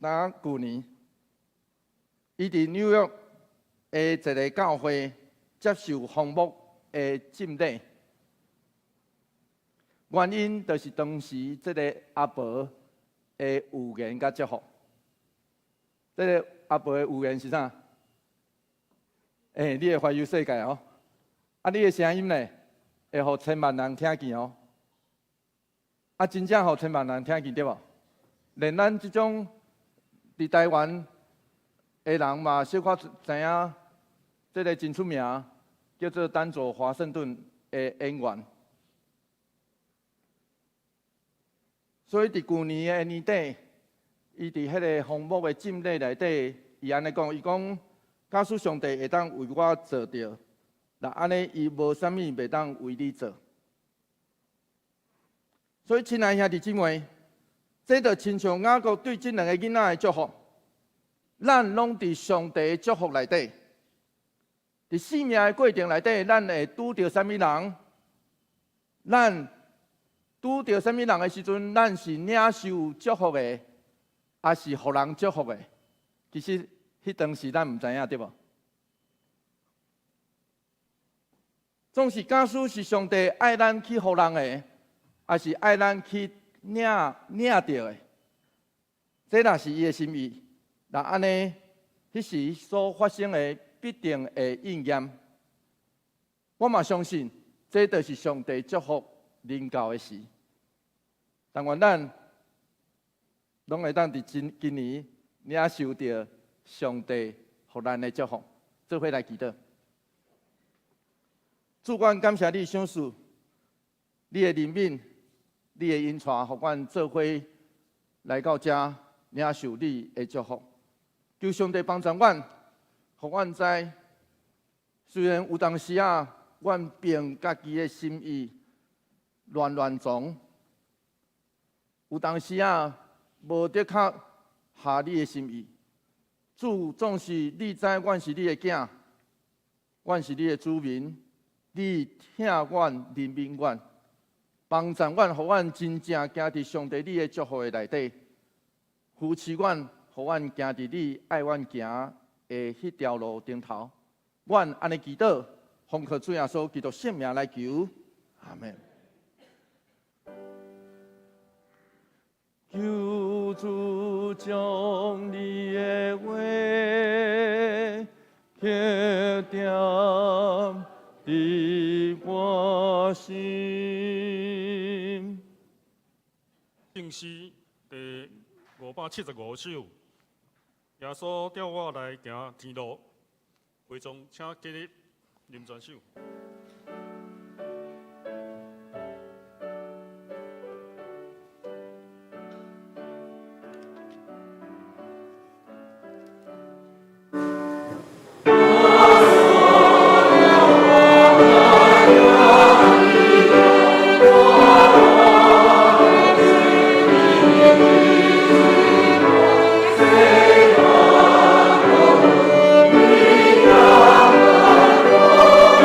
焦舊年，伊佇紐約的一个教會接受封牧的浸禮。原因就是當時這个阿婆的預言佮祝福。這个阿婆的預言是啥？欸，你會環遊世界哦！啊，你的聲音呢，會予千萬人聽見哦！啊，真正予千萬人聽見對無？連咱這種佇台灣的人嘛，小可知影，這个真出名，叫做丹佐華盛頓的演員。所以佇舊年的年底，伊佇彼个封牧的浸禮內底，伊按呢講，伊講，假使上帝會當為我做著，若按呢，伊無啥物袂當為你做。所以，親愛兄弟姊妹，這就親像雅各對這兩个囡仔的祝福，咱攏佇上帝的祝福內底，佇生命的過程內底，咱會拄著啥物人？咱拄著啥物人的時陣，咱是領受祝福的，抑是予人祝福的？其實，彼當時咱毋知影，對無？總是假使是上帝愛咱去予人的，抑是愛咱去領領著的，這若是伊的心意，若按呢，彼時所發生的必定會應驗。我嘛相信，這就是上帝祝福臨到的時。但願咱攏會當佇今今年領受著上帝予咱的祝福，做伙來祈禱。主，阮感謝你賞賜，你的憐憫，你的恩帶，予阮做伙來到遮領受你的祝福。求上帝幫助阮，予阮知，雖然有當時仔，阮憑家己的心意亂亂撞，有當時仔無的確合你的心意。主總是你知，阮是你的囝，阮是你的子民，你疼阮、憐憫阮，幫助阮，予阮真正行佇上帝你的祝福的內底，扶持阮，予阮行佇你愛阮行的彼條路頂頭。阮按呢祈禱，奉靠主耶穌基督聖名來求，阿們。求主將你的話刻點佇我心。聖詩第575首，耶穌帶我來行天路，會眾請起立啉全首。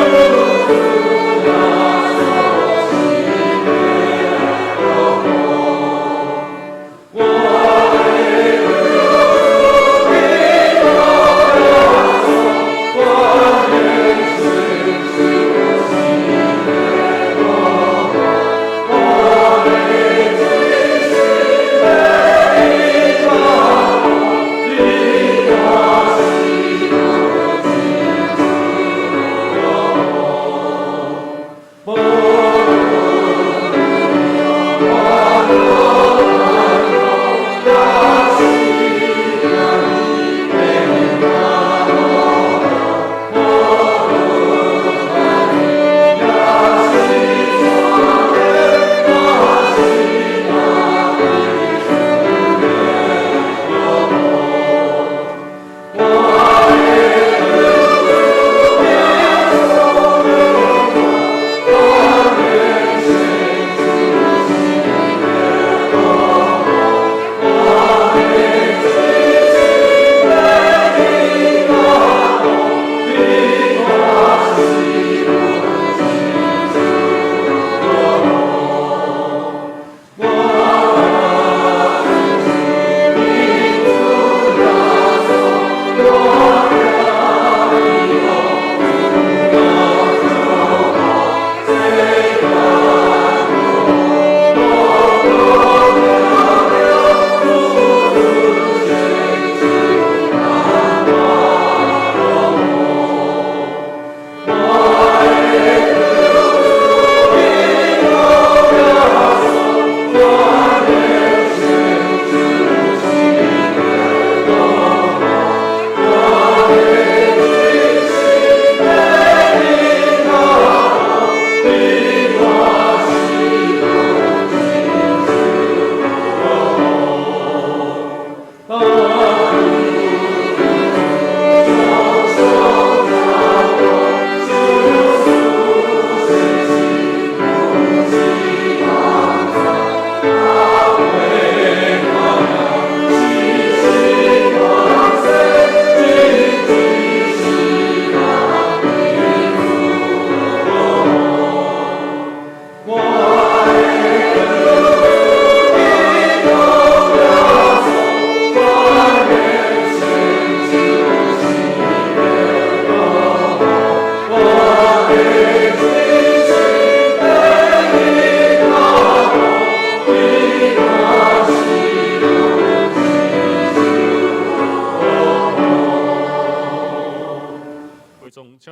Thank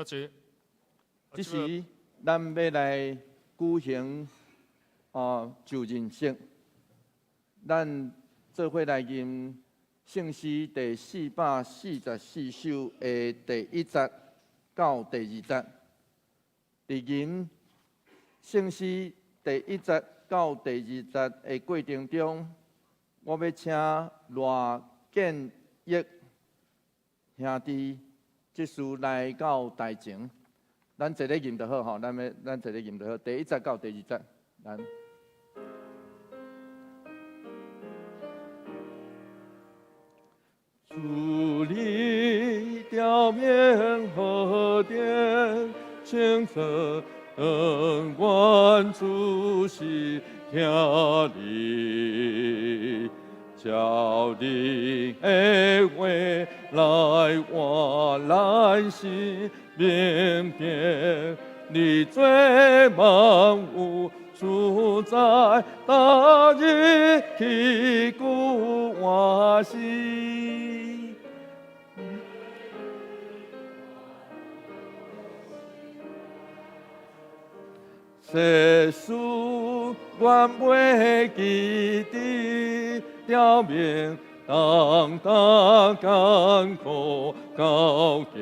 遐濟。這時，咱欲來舉行就任式，咱做伙來吟聖詩第444首的第一節到第二節。佇吟聖詩第一節到第二節的過程中，我欲請賴建益兄弟執事來到台前。咱坐咧吟就好吼，咱欲咱坐咧吟就好。第一節到第二節，咱。主你雕面何殿，清澈灯光主席听你，叫你的话来换咱心明辨，你做万物主宰，大日起古换新。世事原袂记得，表明当当艰苦交坚，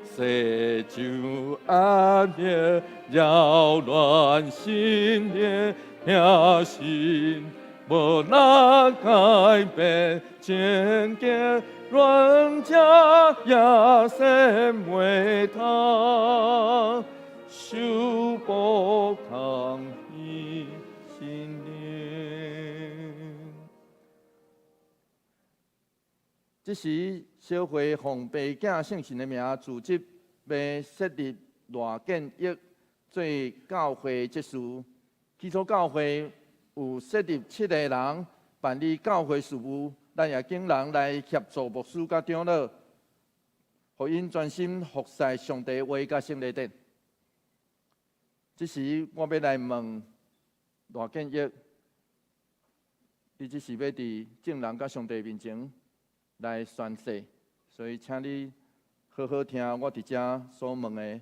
世上暗夜扰乱心灵，听信无能改变前见，软者也生袂通。修补空虚心灵。這時，小會奉爸囝聖神的名，組織欲設立賴建益做教會執事。起初教會有設立七个人辦理教會事務，咱也請人來協助牧師佮長老，予𪜶專心服侍上帝話佮聖禮典。這時，我欲來問賴建益，你這是欲佇眾人佮上帝面前來宣誓，所以請你好好聽我佇遮所問的，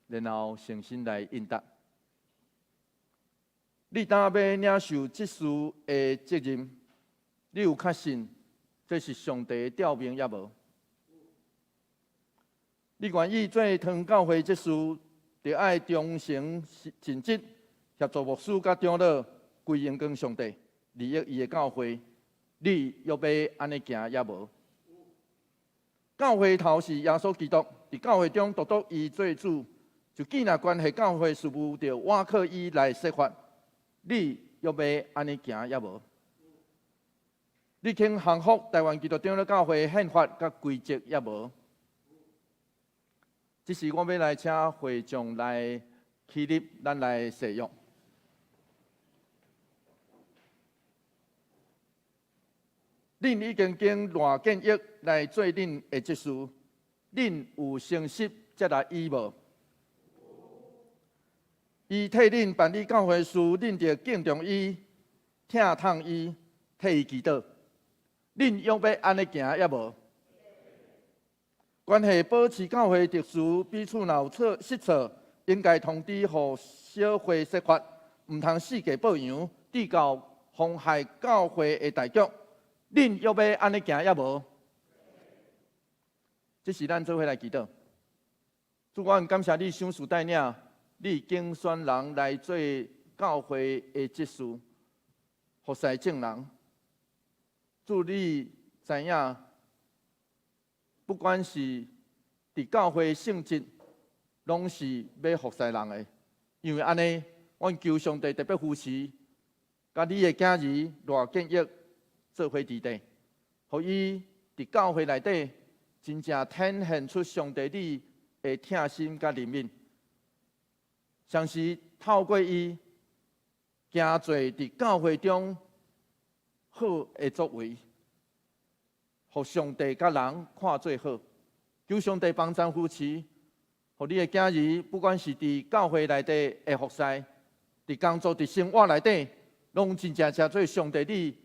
然後誠心來應答。你當欲領受執事的責任，你有確信這是上帝的召命抑無？你願意做堂教會執事？著愛忠誠盡職，協助牧師佮長老歸榮光上帝，利益伊的教會。你欲欲按呢行抑無？教會頭是耶穌基督，佇教會中獨獨伊做主，就既若關係教會事務，著倚靠伊來設法。你欲欲按呢行抑無？你肯降服台灣基督長老教會憲法佮規則抑無？這時，我欲來請會長來起立，咱來誓約。恁已經經賴建益來做恁的執事，恁有誠實接納伊無？伊替恁辦理教會事，恁著敬重伊、疼痛伊、替伊祈禱。恁欲欲按呢行抑無？關係保持教會秩序，彼此若有錯失錯，應該通知予小會釋法，毋通四界報揚，致到妨害教會的大局。恁欲欲按呢行抑無？這時咱做伙來祈禱。主，我感謝你賞賜帶領，你揀選人來做教會的執事，服侍眾人。主，你知影。不管是佇教會性質，攏是欲服侍人的，因為按呢，阮求上帝特別扶持，佮你的囝兒賴建益做伙佇底，予伊佇教會內底真正展現出上帝你的疼心佮憐憫，相是透過伊行做佇教會中好的作為。予上帝佮人看做好，求上帝幫贊扶持，予你的囝兒，不管是佇教會內底的服侍，佇工作、佇生活內底，攏真正成做上帝你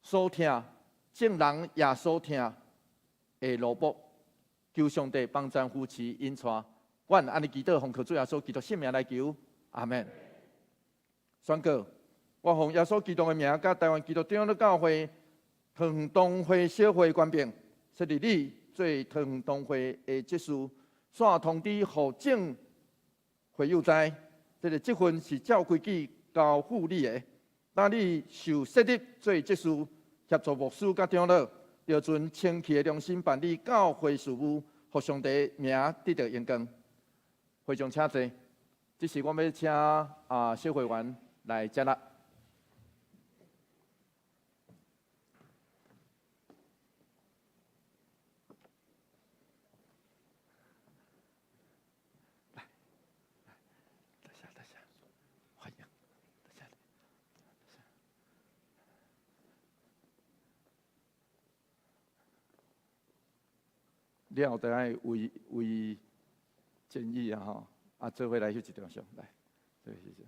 所疼，眾人也所疼的奴僕。求上帝幫贊扶持引帶，阮按呢祈禱，奉靠主耶穌基督聖名來求，阿門。宣告，我奉耶穌基督的名，佮台灣基督長老教會桃園堂會小會權柄，設立你做桃園堂會的執事，煞通知予眾會友知，這个職分是照規矩交付你的。當你受設立做執事，協助牧師佮長老，著存清氣的良心辦理教會事務，予上帝名得著榮光。會長請坐，這時我欲請小會員來接啦。來，等下，等下，歡迎，等下，等下。了，著愛為為建議啊吼，啊，做伙來翕一張相，來，做伙翕一張。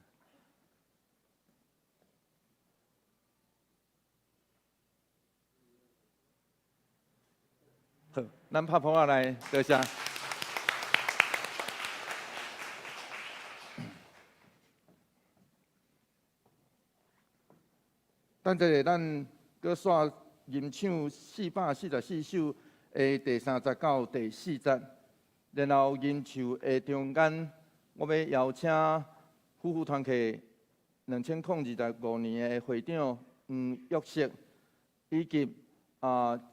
好，咱拍噗仔來，多謝。等一下，咱閣煞吟唱444首的第三節到第四節，然後吟唱的中間，我欲邀請夫婦團契2025年的會長黃玉石，以及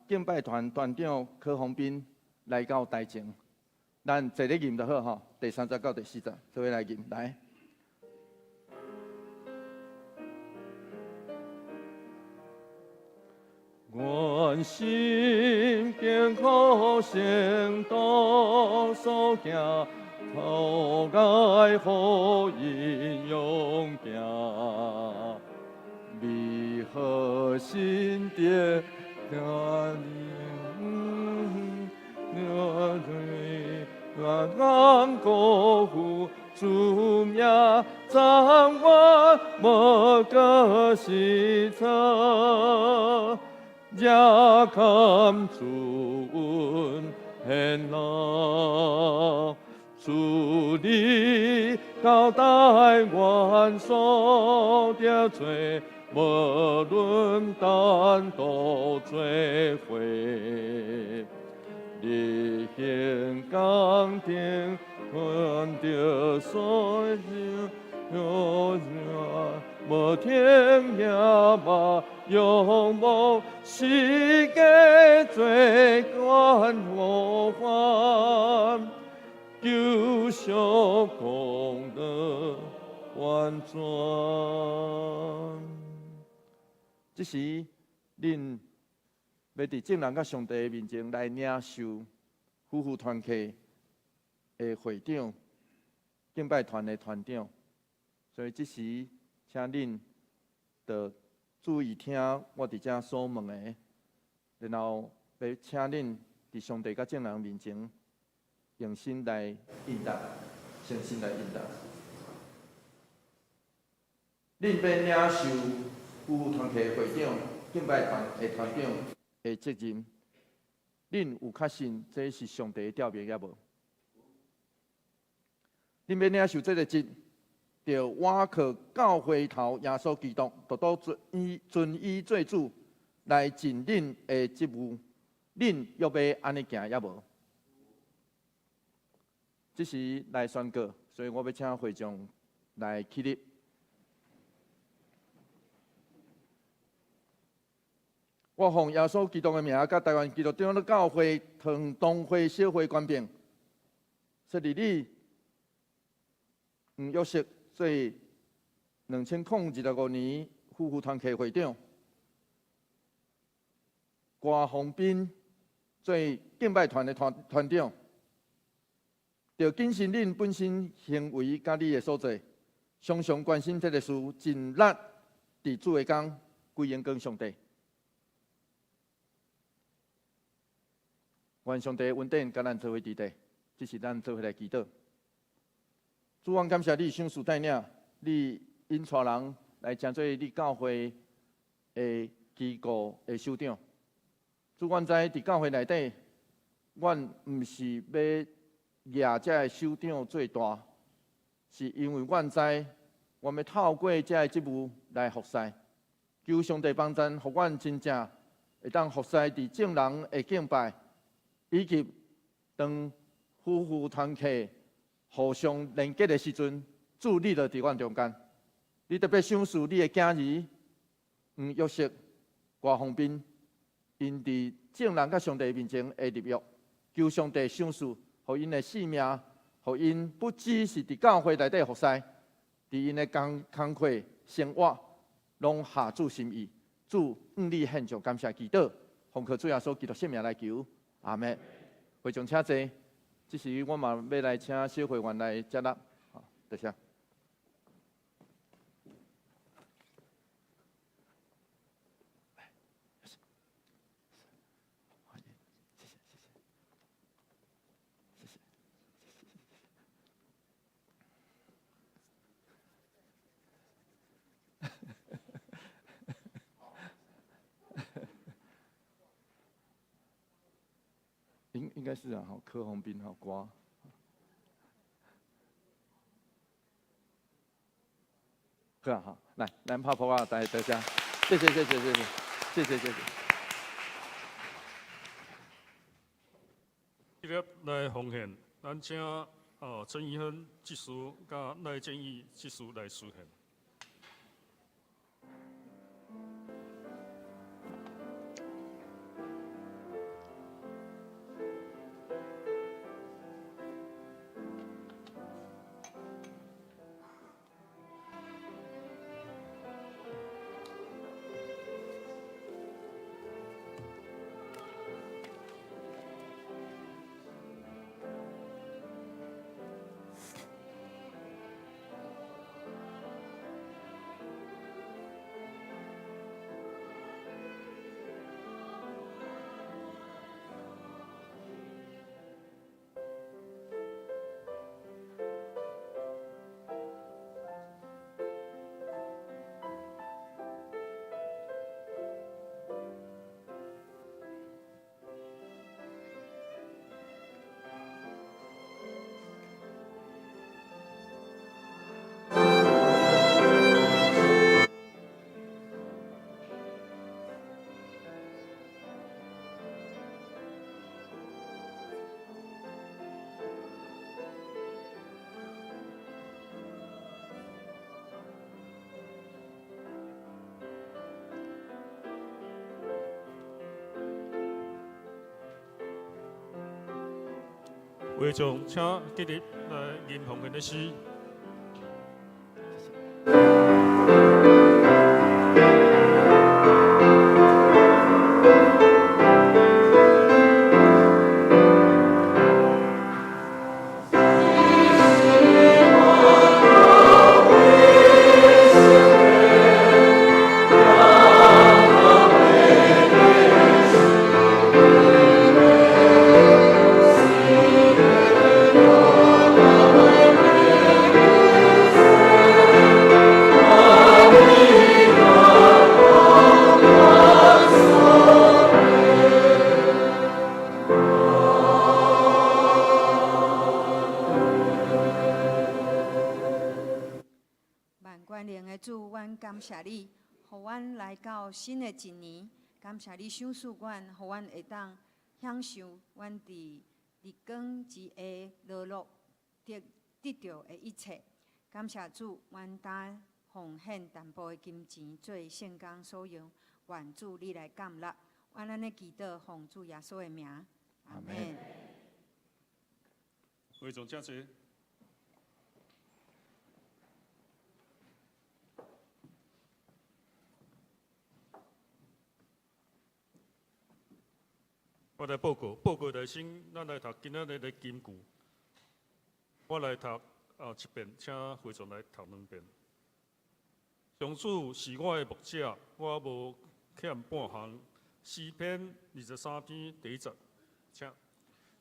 敬拜團團長柯宏斌來到台前，咱坐咧吟就好吼。第三節到第四節，做伙來吟來。願心堅固，聖道所行，頭愛福音勇行，美好心得家願願辜負主名，讚我無過失錯。也堪主恩顯露，主你交代阮所得罪，無論單獨做伙，日行工程，看著所有無天也嘛仰望世界最關無還，救贖功德完全。這時，恁欲佇眾人佮上帝面前來領受夫婦團契的會長、敬拜團的團長，所以這時，請恁著注意聽我佇遮所問的，然後欲請恁佇上帝佮眾人面前用心來應答，誠心來應答。恁欲領受夫婦團契會長、敬拜團的團長的責任，恁有確信這是上帝的調命抑無？恁欲領受這个職，著倚靠教會頭耶穌基督，獨獨尊伊尊伊做主來盡恁的職務，恁欲欲按呢行抑無？這時來宣告，所以我欲請會長來起立。我奉耶穌基督的名，佮台灣基督長老教會桃園堂會小會權柄，設立你黃玉石做2025年夫婦團契會長，郭宏斌做敬拜團的團團長，著謹慎恁本身行為佮你的所做，常常關心這个事，盡力佇主的工，歸榮光上帝。願上帝恩典佮咱做伙佇底，這是咱做伙來祈禱。主，阮感謝你賞賜帶領，你引帶人來成做你教會的機構的首長。主，阮知佇教會內底，阮毋是要举這个首長做大，是因為阮知，阮欲透過這个職務來服侍。求上帝幫贊，予阮真正會當服侍佇眾人的敬拜，以及當夫婦團契互相連結的時陣，主你就佇阮中間。你特別賞賜你的囝兒黃約瑟、郭宏斌，𪜶佇眾人佮上帝面前的立約，求上帝賞賜，予𪜶的性命，予𪜶不只是佇教會內底服侍，佇𪜶的工工課生活，攏合主心意。主，向你獻上感謝祈禱，奉靠主耶穌基督聖名來求，阿們。會眾請坐，這時我嘛欲來請小會員來接納，好，多謝。應應該是啊，吼，柯宏斌吼，歌。好啊，好，來，咱拍噗仔，大家多謝，謝謝，謝謝，謝謝，謝謝，謝謝。這個來奉獻，咱請哦陳怡亨執事佮賴建義執事來司獻。會眾請起立來吟奉獻的詩。萬全能的主，阮感謝你，予阮來到新的一年。感謝你賞賜阮，予阮會當享受阮佇日光之下勞碌得得著的一切。感謝主，阮擔奉獻淡薄的金錢做聖工所用，願主你來感納。阮按呢祈禱，奉主耶穌的名，阿們。會眾請坐。我來報告，報告來先，咱來讀今仔日的金句。我來讀啊一遍，請會眾來讀兩遍。上主是我的牧者，我無欠半項。詩篇23篇第一節，請。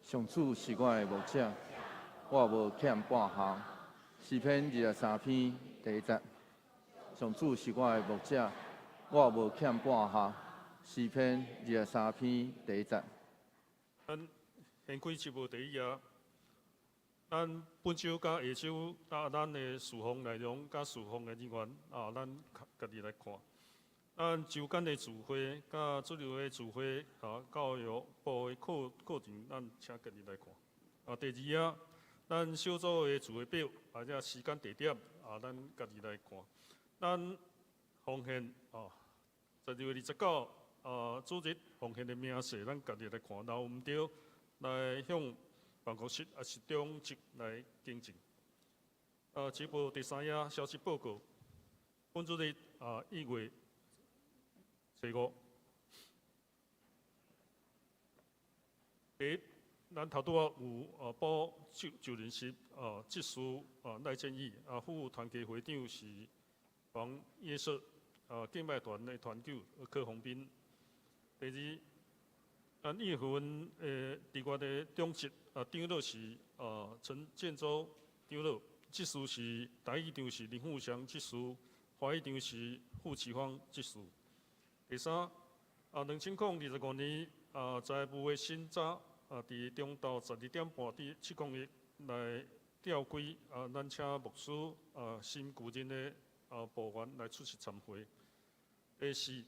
上主是我的牧者，我無欠半項。詩篇23篇第一節。上主是我的牧者，我無欠半項。詩篇23篇第一節。咱掀開七部第一頁。咱本週佮下週啊，咱的事奉內容佮事奉的人員啊，咱家己來看。咱週間的聚會佮主日的聚會啊，教育部的課程，咱請家己來看。啊，第二頁，咱小組的聚會表，或者時間地點啊，咱家己來看。咱奉獻啊，12月29啊，主日奉獻的明細，咱家己來看，若有毋對，來向辦公室抑是長執來更正。啊，這部第三頁消息報告，本主日啊1月初5。第一，咱頭拄仔有啊補就任式啊執事啊賴建義啊副團契會長是黃葉社啊敬拜團的團長柯宏斌。第二，咱一月份的佇外的長執啊長老是啊陳建州長老，執事是台語場是林富祥執事，華語場是傅啟芳執事。第三，啊2025年啊財務的審查啊，佇中晝12點半佇七公一來召開啊，咱請牧師啊新舊任的啊部員來出席參會。第四，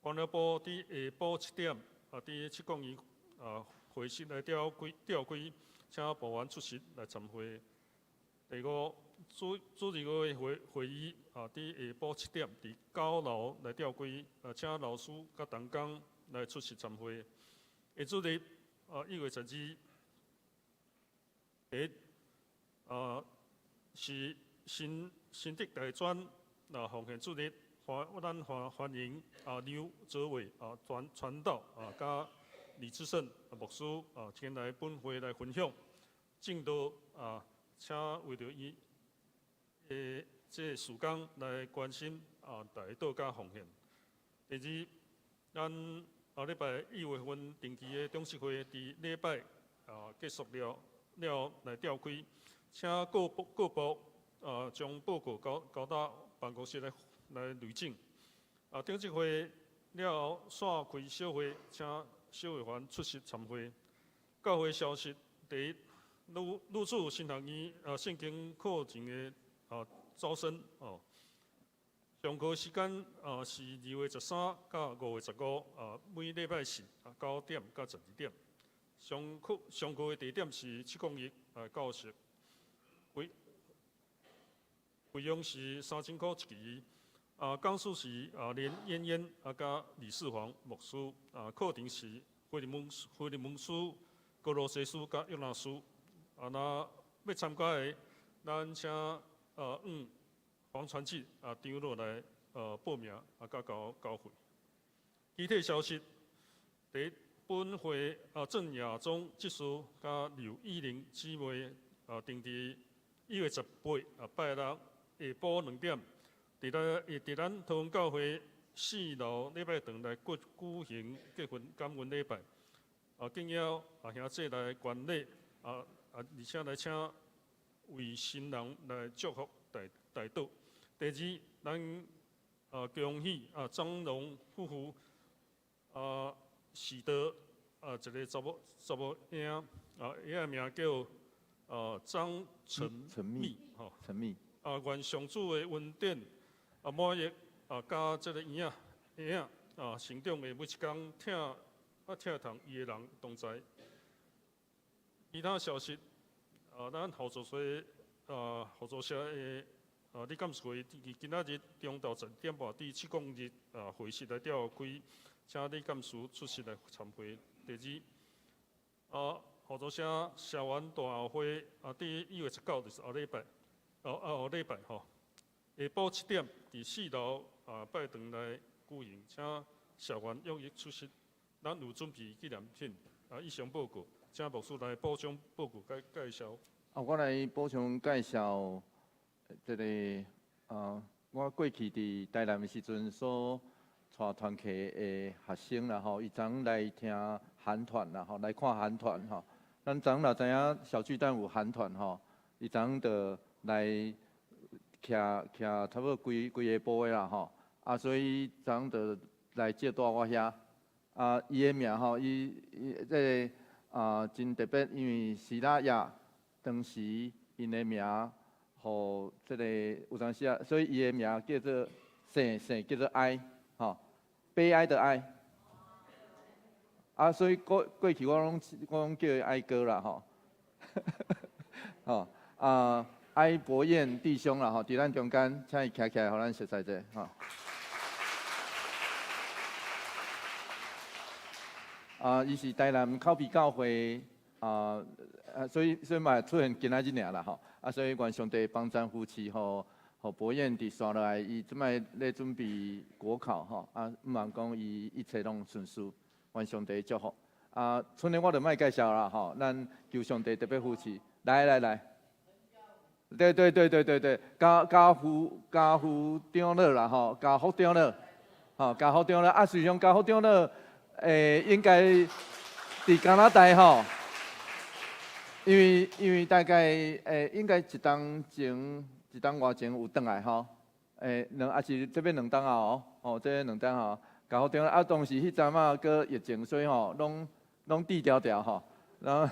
關了部佇下晡7點啊，佇七公一啊會室來召開，請部員出席來參會。第五，主日會會議啊，佇下晡7點佇9樓來召開，啊，請老師佮同工來出席參會。下主日啊，1月12，第一啊是新竹大專啊奉獻主日，咱歡迎啊劉哲偉啊傳道啊，佮李志勝牧師啊前來本會來分享證道啊，請為著伊的這個事工來關心啊，代禱佮奉獻。第二，咱後禮拜1月份定期的董事會佇禮拜啊結束了了來召開，請各部啊將報告交到辦公室來累進。啊，董事會了後散開小會，請小會員出席參會。教會消息：第一，女子神學院啊聖經課程的啊招生哦。上課時間啊是2月13到5月15啊，每禮拜四啊9點到12點。上課的地點是七公一啊教室，費用是3000塊一期。啊，講師是啊連嫣嫣啊佮李世煌牧師啊，課程是腓利門書、歌羅西書佮約拿書。啊，若欲參加的，咱請啊黃傳志啊長老來報名啊，佮交費。其他消息，第一，本會啊鄭亞中執事佮劉依玲姊妹啊，定佇1月18啊拜六下晡2點，佇咱桃園教會4樓禮拜堂來舉行結婚感恩禮拜。啊，敬邀啊兄姊來觀禮啊啊，而且來請為新人來祝福代禱。第二，咱啊恭喜啊張榮夫婦啊喜得啊一個查某嬰啊，伊个名叫啊張陳密吼，陳密啊，願上主的恩典啊滿溢啊，佮這個嬰仔啊成長的每一工疼伊的人同在。其他消息啊，咱合作社的啊，理監事會佇今仔日中晝10點半佇七公日啊會室來召開，請理監事出席來參會。第二，啊，合作社社員大後會啊，佇1月19就是後禮拜，哦啊後禮拜吼，下晡7點佇4樓啊拜堂來舉行，請社員踴躍出席。咱有準備紀念品啊，以上報告，請牧師來補充報告介紹。啊，我來補充介紹。這個啊，我過去佇台南的時陣所帶團契的學生啦吼，伊昨昏來聽韓團啦吼，來看韓團吼。咱昨昏若知影小巨蛋有韓團吼，伊昨昏就來徛徛差不多規規下晡的啦吼。啊，所以昨昏就來借蹛我遐。啊，伊的名吼，伊這個啊，真特別，因為希拉雅當時𪜶的名，予這个有當時啊，所以伊的名叫做姓姓叫做哀，吼，悲哀的哀。啊，所以過過去我攏叫伊哀哥啦，吼。吼啊，哀伯彥弟兄啦，吼，佇咱中間，請伊徛起來，予咱熟似者，吼。啊，伊是台南口鼻教會啊，所以嘛出現今仔日爾啦吼，啊，所以願上帝幫贊扶持予予伯彥佇紲落來，伊這擺咧準備國考吼，啊，毋茫講伊一切攏順遂，願上帝祝福。啊，春日我就莫介紹啦吼，咱求上帝特別扶持，來來來，對對對對對對，家家父家父長老啦吼，家福長老，吼家福長老，啊，實際上家福長老。欸，應該佇加拿大吼，因為大概欸，應該一冬前一冬外前有轉來吼，欸，兩抑是這欲兩冬啊哦，哦，這欲兩冬吼，家福長老啊，當時彼陣仔閣疫情，所以吼，攏攏低調調吼，攏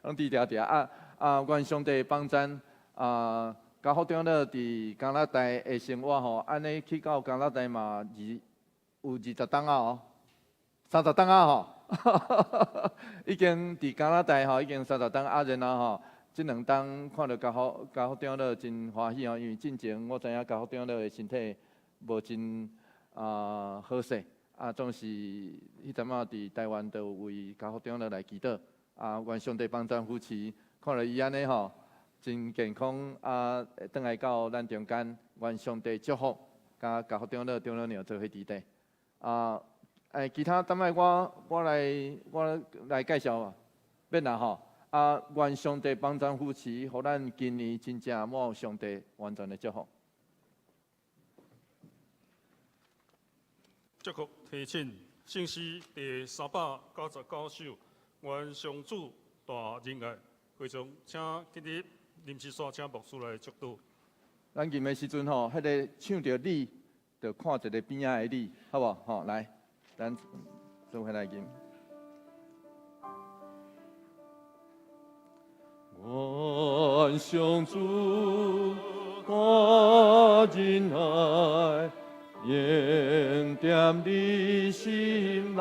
攏低調調啊啊，願上帝幫贊啊，家福長老佇加拿大的生活吼，按呢去到加拿大嘛二有20冬啊哦。30冬啊吼，已經佇加拿大吼，已經30冬啊，然後吼，這兩冬看著家福家福長老真歡喜吼，因為進前我知影家福長老的身體無真啊好勢，啊總是彼陣仔佇台灣就為家福長老來祈禱，啊願上帝幫贊扶持，看著伊按呢吼，真健康啊，轉來到咱中間，願上帝祝福，佮家福長老長老娘做伙佇底，啊。欸，其他等擺我我來我來介紹啊，免啦吼。啊，願上帝幫贊扶持，予咱今年真正滿有上帝完全的祝福。祝福提醒聖詩第399首，願上主大仁愛。會長，請今日臨時煞請牧師來祝禱。咱吟的時陣吼，彼个唱著你，就看一个邊仔的你，好無？吼，來。咱做伙來吟。願上主大仁愛，永踮你心內，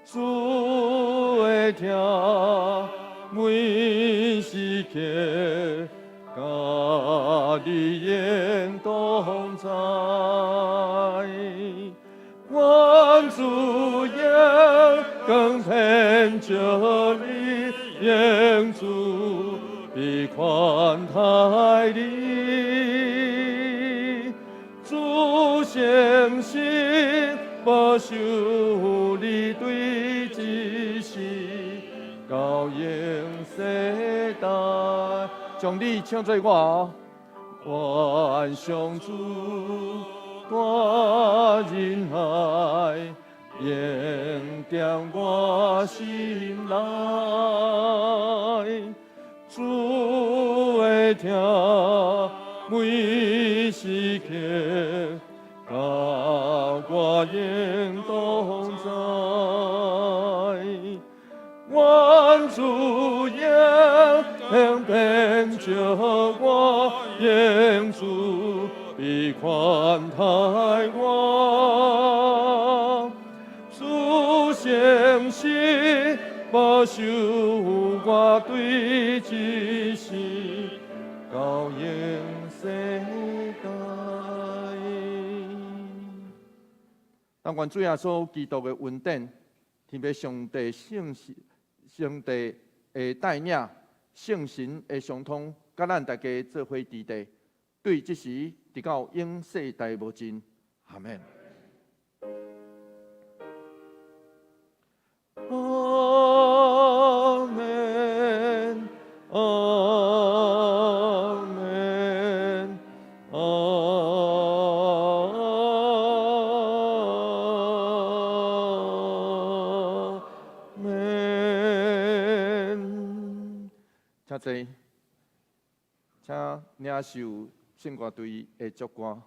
主的疼每時刻，佮你永同在。願主眼光偏照你，願主必寬待你。主誠實保守你對這世到永世代。將你唱做我哦，願上主大仁愛，永踮我心內。主的疼每時刻，佮我永同在。願主眼光偏照我，願主必寬待我。主誠實保守我對這世到永世代。但願主耶穌基督的恩典，天父上帝聖上帝的帶領，聖神的相通，佮咱大家做伙佇底，對這時直到永世代無盡。阿們。阿們，阿們，阿們。請坐，請領受聖歌隊的祝歌。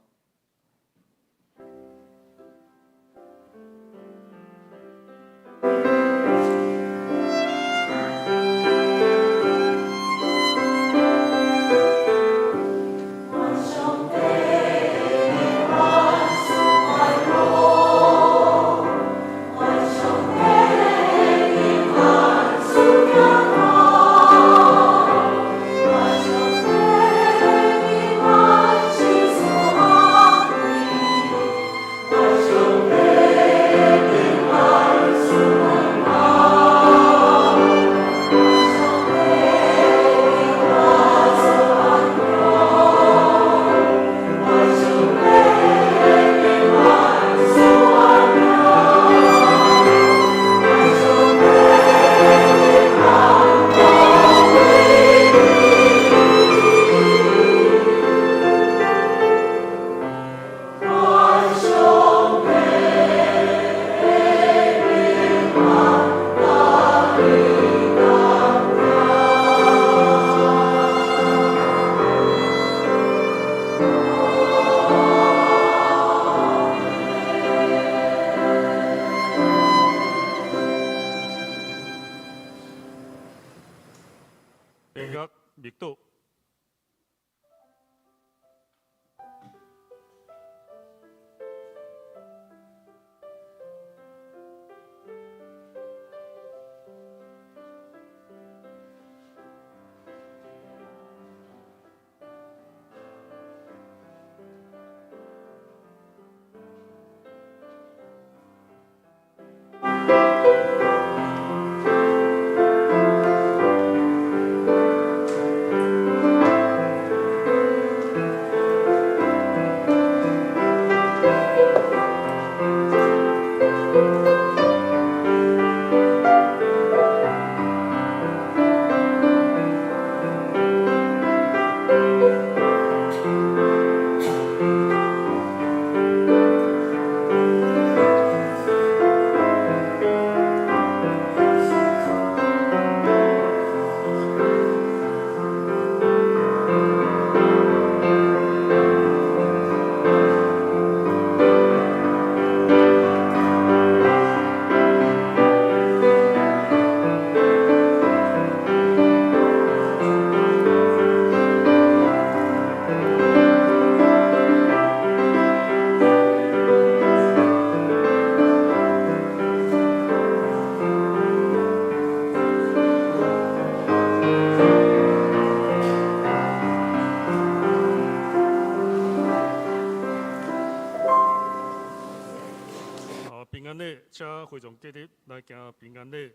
平安禮，請會眾繼續來行平安禮。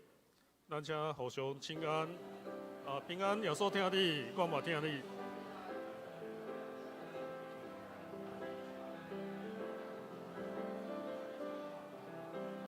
咱請互相請安。啊，平安，耶穌疼你，我嘛疼你。